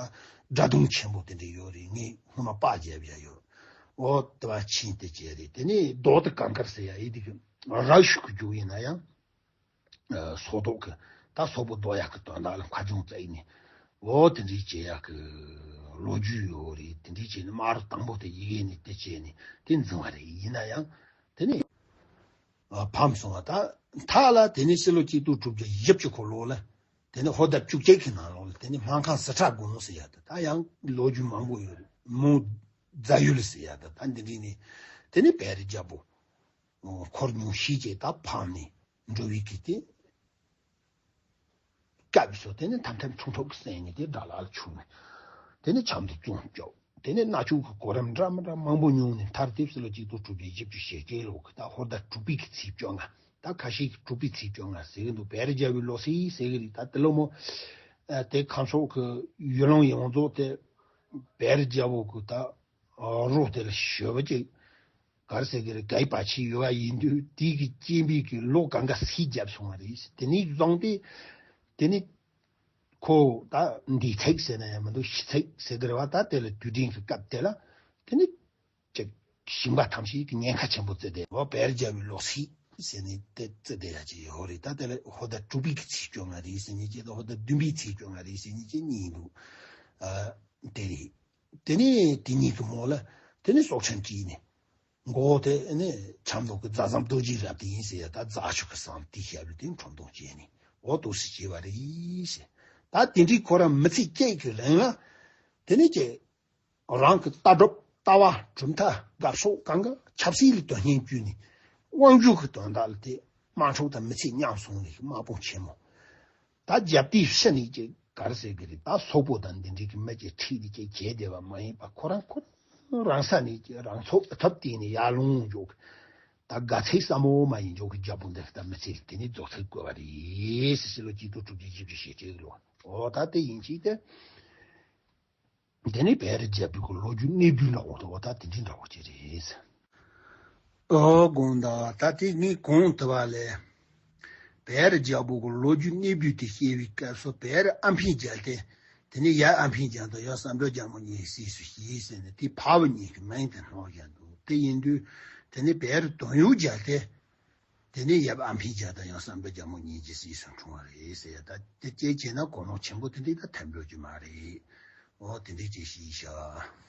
དགྲ་གདོང་ཆེན་པོ་དེ་འདྲ་ཡོད་རེད། ངས་སྔོན་མ་པར་བརྒྱབ་བཞག་ཡོད། འོ་དེ་བ་ཕྱིན་དེ་བྱས་རེད། དེ་ནས་རྡོ་དེ་གང་དཀར་ཟེར་ཡ་ཡི་དེ་གི་རག་ཤུགས་ཀྱི་རྒྱུ་ཡིན་ན་ཡང་། སོ་ཐོག་གི་ད་སོག་པོ་རྡོ་ཡག་གི་དོན་དག་ལ་མཁའ་རྒྱུང་བཙལ་ནས་འོ་དེ་འདྲའི་བྱེད་ཡག་གི་ལོ་རྒྱུས་ཡོད་རེད། དེ་འདྲའི་བྱས་ནས་དམག་རོགས་དང་པོ་དེ་ཡི་གེ་ནས་དེ་བྱས་ནས་དེ་འཛིང་བ་རེད། ཡིན་ན་ཡང་དེ་ནས། ཨ་ཕམ་སོང་བ། ད་མཐའ་ལ་དེ་ནས་ཕྱི་ལོ་གཅིག་སྟོང་དྲུག་བརྒྱ་བཞི་བཅུ་གོ་ལོ་ལ། དེ་ནས་ཧོར་ཟླ་བཅུ་གཅིག་གི་ནང་ལོགས་ལ་དེ་ནས་སྨར་ཁམས་ཟི་ཁྲ་དགོན་ཟེར་ཡ་དེ་ད་ཡང་ལོ་རྒྱུས་མང་པོ་ཡོད་རེད། མོ་རྫ་ཡུལ་ཟེར་ཡ་དེ་ད་འདི་འདྲ་ནས་དེ་ནས་བལ་རི་རྒྱལ་པོ་འཁོར་ཉུང་ཤས་ཀྱིས་ད་ཕམ་ནས་འགྲོ་བའི་གི་དེ། སྐབས་སུ་དེ་ནི་ཐམ་ཐམ་ཁྲུང་ཁྲུང་གི་སེང་ནི་དེ་དགྲ་ལ་ཆུང་ནས། དེ་ནི་ཆབ་མདོ་བཙོན་བཅུག་དེ་ནི་མནའ་ཕྱུག་གི་གོ་རིམ་འདྲ་མི་འདྲ་མང་པོ་མྱོང་ནས་མཐར་དེབ་སི་ལོ་གཅིག་སྟོང་དྲུག་བརྒྱ་བཞི་བཅུ་ཞེ་བརྒྱད་ལོ་གི་ད་ཧོར་ཟླ་དྲུག་པའི་གི་ཚེས་བཅོ་ལྔ། ད་ཁ་ཤས་ཀྱིས་དྲུག་པའི་ཚེས་བཅོ་ལྔ་ཟེར་གི་འདུག་བལ་རི་རྒྱལ་པོའི་ལོ་ཚིགས་ཟེར་གི་རེད། ད་དེ་ལོ་མོ་དེ་ཁམས་ཕྱོགས་ཀྱི་ཡུལ་ལུང་ཡོངས་རྫོགས་དེ་བལ་རི་རྒྱལ་པོ་གི་ད་རོ་དེ་ལ་ཞོལ་བ་ཅིག་ག་རེ་ཟེར་གི་རེད། གའི་བ་ཆི་ཡོད་བ་ཡིན་དུས་དེའི་གི་སྐྱེས་པའི་གི་ལོ་གང་ག་སྲིད་རྒྱབ་སོང་བ་རེད། དེ་ནས་བཟུང་སྟེ་དེ་ནས་ ཁོ་ད་འདི་ཚིག་ཟེར་ན་ཡང་མི་འདུག་ཤི་ཚིག་ཟེར་གི་རེད་བ། ད་དེ་ལ་དུས་དྲན་གྱི་སྐབས་དེ་ལ་དེ་ནི་ཅིག་ཞིང་པ་ཐམས་ཅད་ཀྱི་ཉེན་ཁ་ཆེན་པོ་བརྩི་སྟེ་འོ་བེ་རི་རྒྱལ་པོའི་ལོ་ཚིགས་ཟེར་ནས་དེ་བརྩི་བསྡད་ཡ་ཅིག་ཡོད་རེད། ད་དེ་ལ་ཧོར་ཟླ་དྲུག་པའི་གི་ཚེས་བཅོ་ལྔ་རེད་ཟེར་ནས་ཅིག་ད་ཧོར་ཟླ་བདུན་པའི་ཚེས་བཅོ་ལྔ་རེད་ཟེར་ནས་ཅིག་གཉིས་འདུག་ཨ་དེ་རེད། དེ་ནས་དེ་གཉིས་ཀྱི་མོ་ལ་དེ་ནས་སྲོག་ཁྲིམས་བཅད་ནས། མགོ་བོ་དེ་ནི་ཁྲམ་ཐོག་གི་རྫ་ཟམ་རྡོ་རྗེའི་རབ་དེ་ཡིན་ཟེར་ཡ། ད་རྫ་ཆུ་གི་ཟམ་དེའི་ཞབས་ལ་དེ་ཁྲམ་ཐོག་བཅད་ནས་འོ་དོ་སི་བྱས་པ་རེད་ཟེར། ད་དེ་འདྲའི་ཁོ་རང་མི་ཚེ་གཅིག་གི་རིང་ལ་དེ་ནས་ཀྱི་རང་གི་ལྟ་གྲུབ་ལྟ་བ་གྲུབ་མཐའ་དགའ་ཕྱོགས་གང་ག་ཆབ་སྲིད་ལ་དོན་སྙིང་བསྐྱུར་ནས་དབང་སྒྱུར་གྱི་དོན་དག་ལ་དེ་དམག་འཁྲུག་དང་མི་ཚེ་མཉམ་སོང་ནས་དམག་དཔུང་ཆེན་མོ། ད་རྒྱབ་དེའི་ཕྱི་ནས་ཀྱི་ག་རེ་ཟེར་གི་རེད། ད་སོག་པོ་དང་འདི་འདྲའི་གི་མི་ཀྱི་འཁྲིས་དེ་ཀྱི་བྱས་བསྡད་པ་མ་ཡིན་པ་ཁོ་རང་ཁོ་རང་རང་ས་ནས་ཀྱི་རང་ཚོགས་ཨ་ཐབས་བསྟན་ནས་ཡར་ལོངས་འཇོག་གི། ད་དགའ་ཚིག་ཟབ་མོ་མ་ཡིན་འཇོག་གི་རྒྱལ་པོ་འདི་ད་མི་ཚེ་དེ་ནས་རྫོགས་ཚིག་བཀོད་པ་རེད་ཟེར། ཕྱི་ལོ་གཅིག་སྟོང་དྲུག་བརྒྱ་བཞི་བཅུ་ཞེ་གཅིག་ལོ། འོ་ད་དེ་ཡིན་ཅིག་དེ། དེ་ནས་བེ་རི་རྒྱལ་པོའི་གི་ལོ་རྒྱུས་གནས་བསྡུས་ལ་འོ་ད་འོ་ད་དེ་འདྲའི་འདྲ་བོ་ཅིག་རེད། ཨོ་དགོངས་དག་ད་དེ་ངས་གོང་དུ་བ་ལས། བེ་རི་རྒྱལ་པོ་གི་ལོ་རྒྱུས་གནས་བསྡུས་དེ་བཤད་པའི་སྐབས་སུ་བེ་རི་ཨ་འཕན་རྒྱལ་ཏེ། དེ་ནས་ཡབ་ཨ་འཕན་རྒྱལ་དང་ཡབ་བསམ་གྲུབ་རྒྱལ་མོ་གཉིས་སྲིད་སུ་བྱས་ཟེར་ནས་དེ་ཕ་བུ་གཉིས་ཀྱི་མིང་དེ་སྣོག་བཞག་འདུག་དེ་ཡིན་དུས་དེ་ནས་བེ་རི་དོན་ཡོད་རྒྱལ་ཏེ། དེ་ནས་ཡབ་ཨ་འཕན་རྒྱལ་དང་ཡབ་བསམ་གྲུབ་རྒྱལ་མོ་གཉིས་ཀྱི་སྲིད་སུ་འཁྲུངས་པ་རེད་ཟེར་ཡ། ད་དེ་སྐྱེས་བྱས་ན་གོ་ལོང་ཆེན་པོ་དེ་འདྲའི་ད་ཐེབས་འགྲོ་རྒྱུ་མ་རེད། འོ་དེ་འདྲའི་ཅིག་ཤེས་བྱ།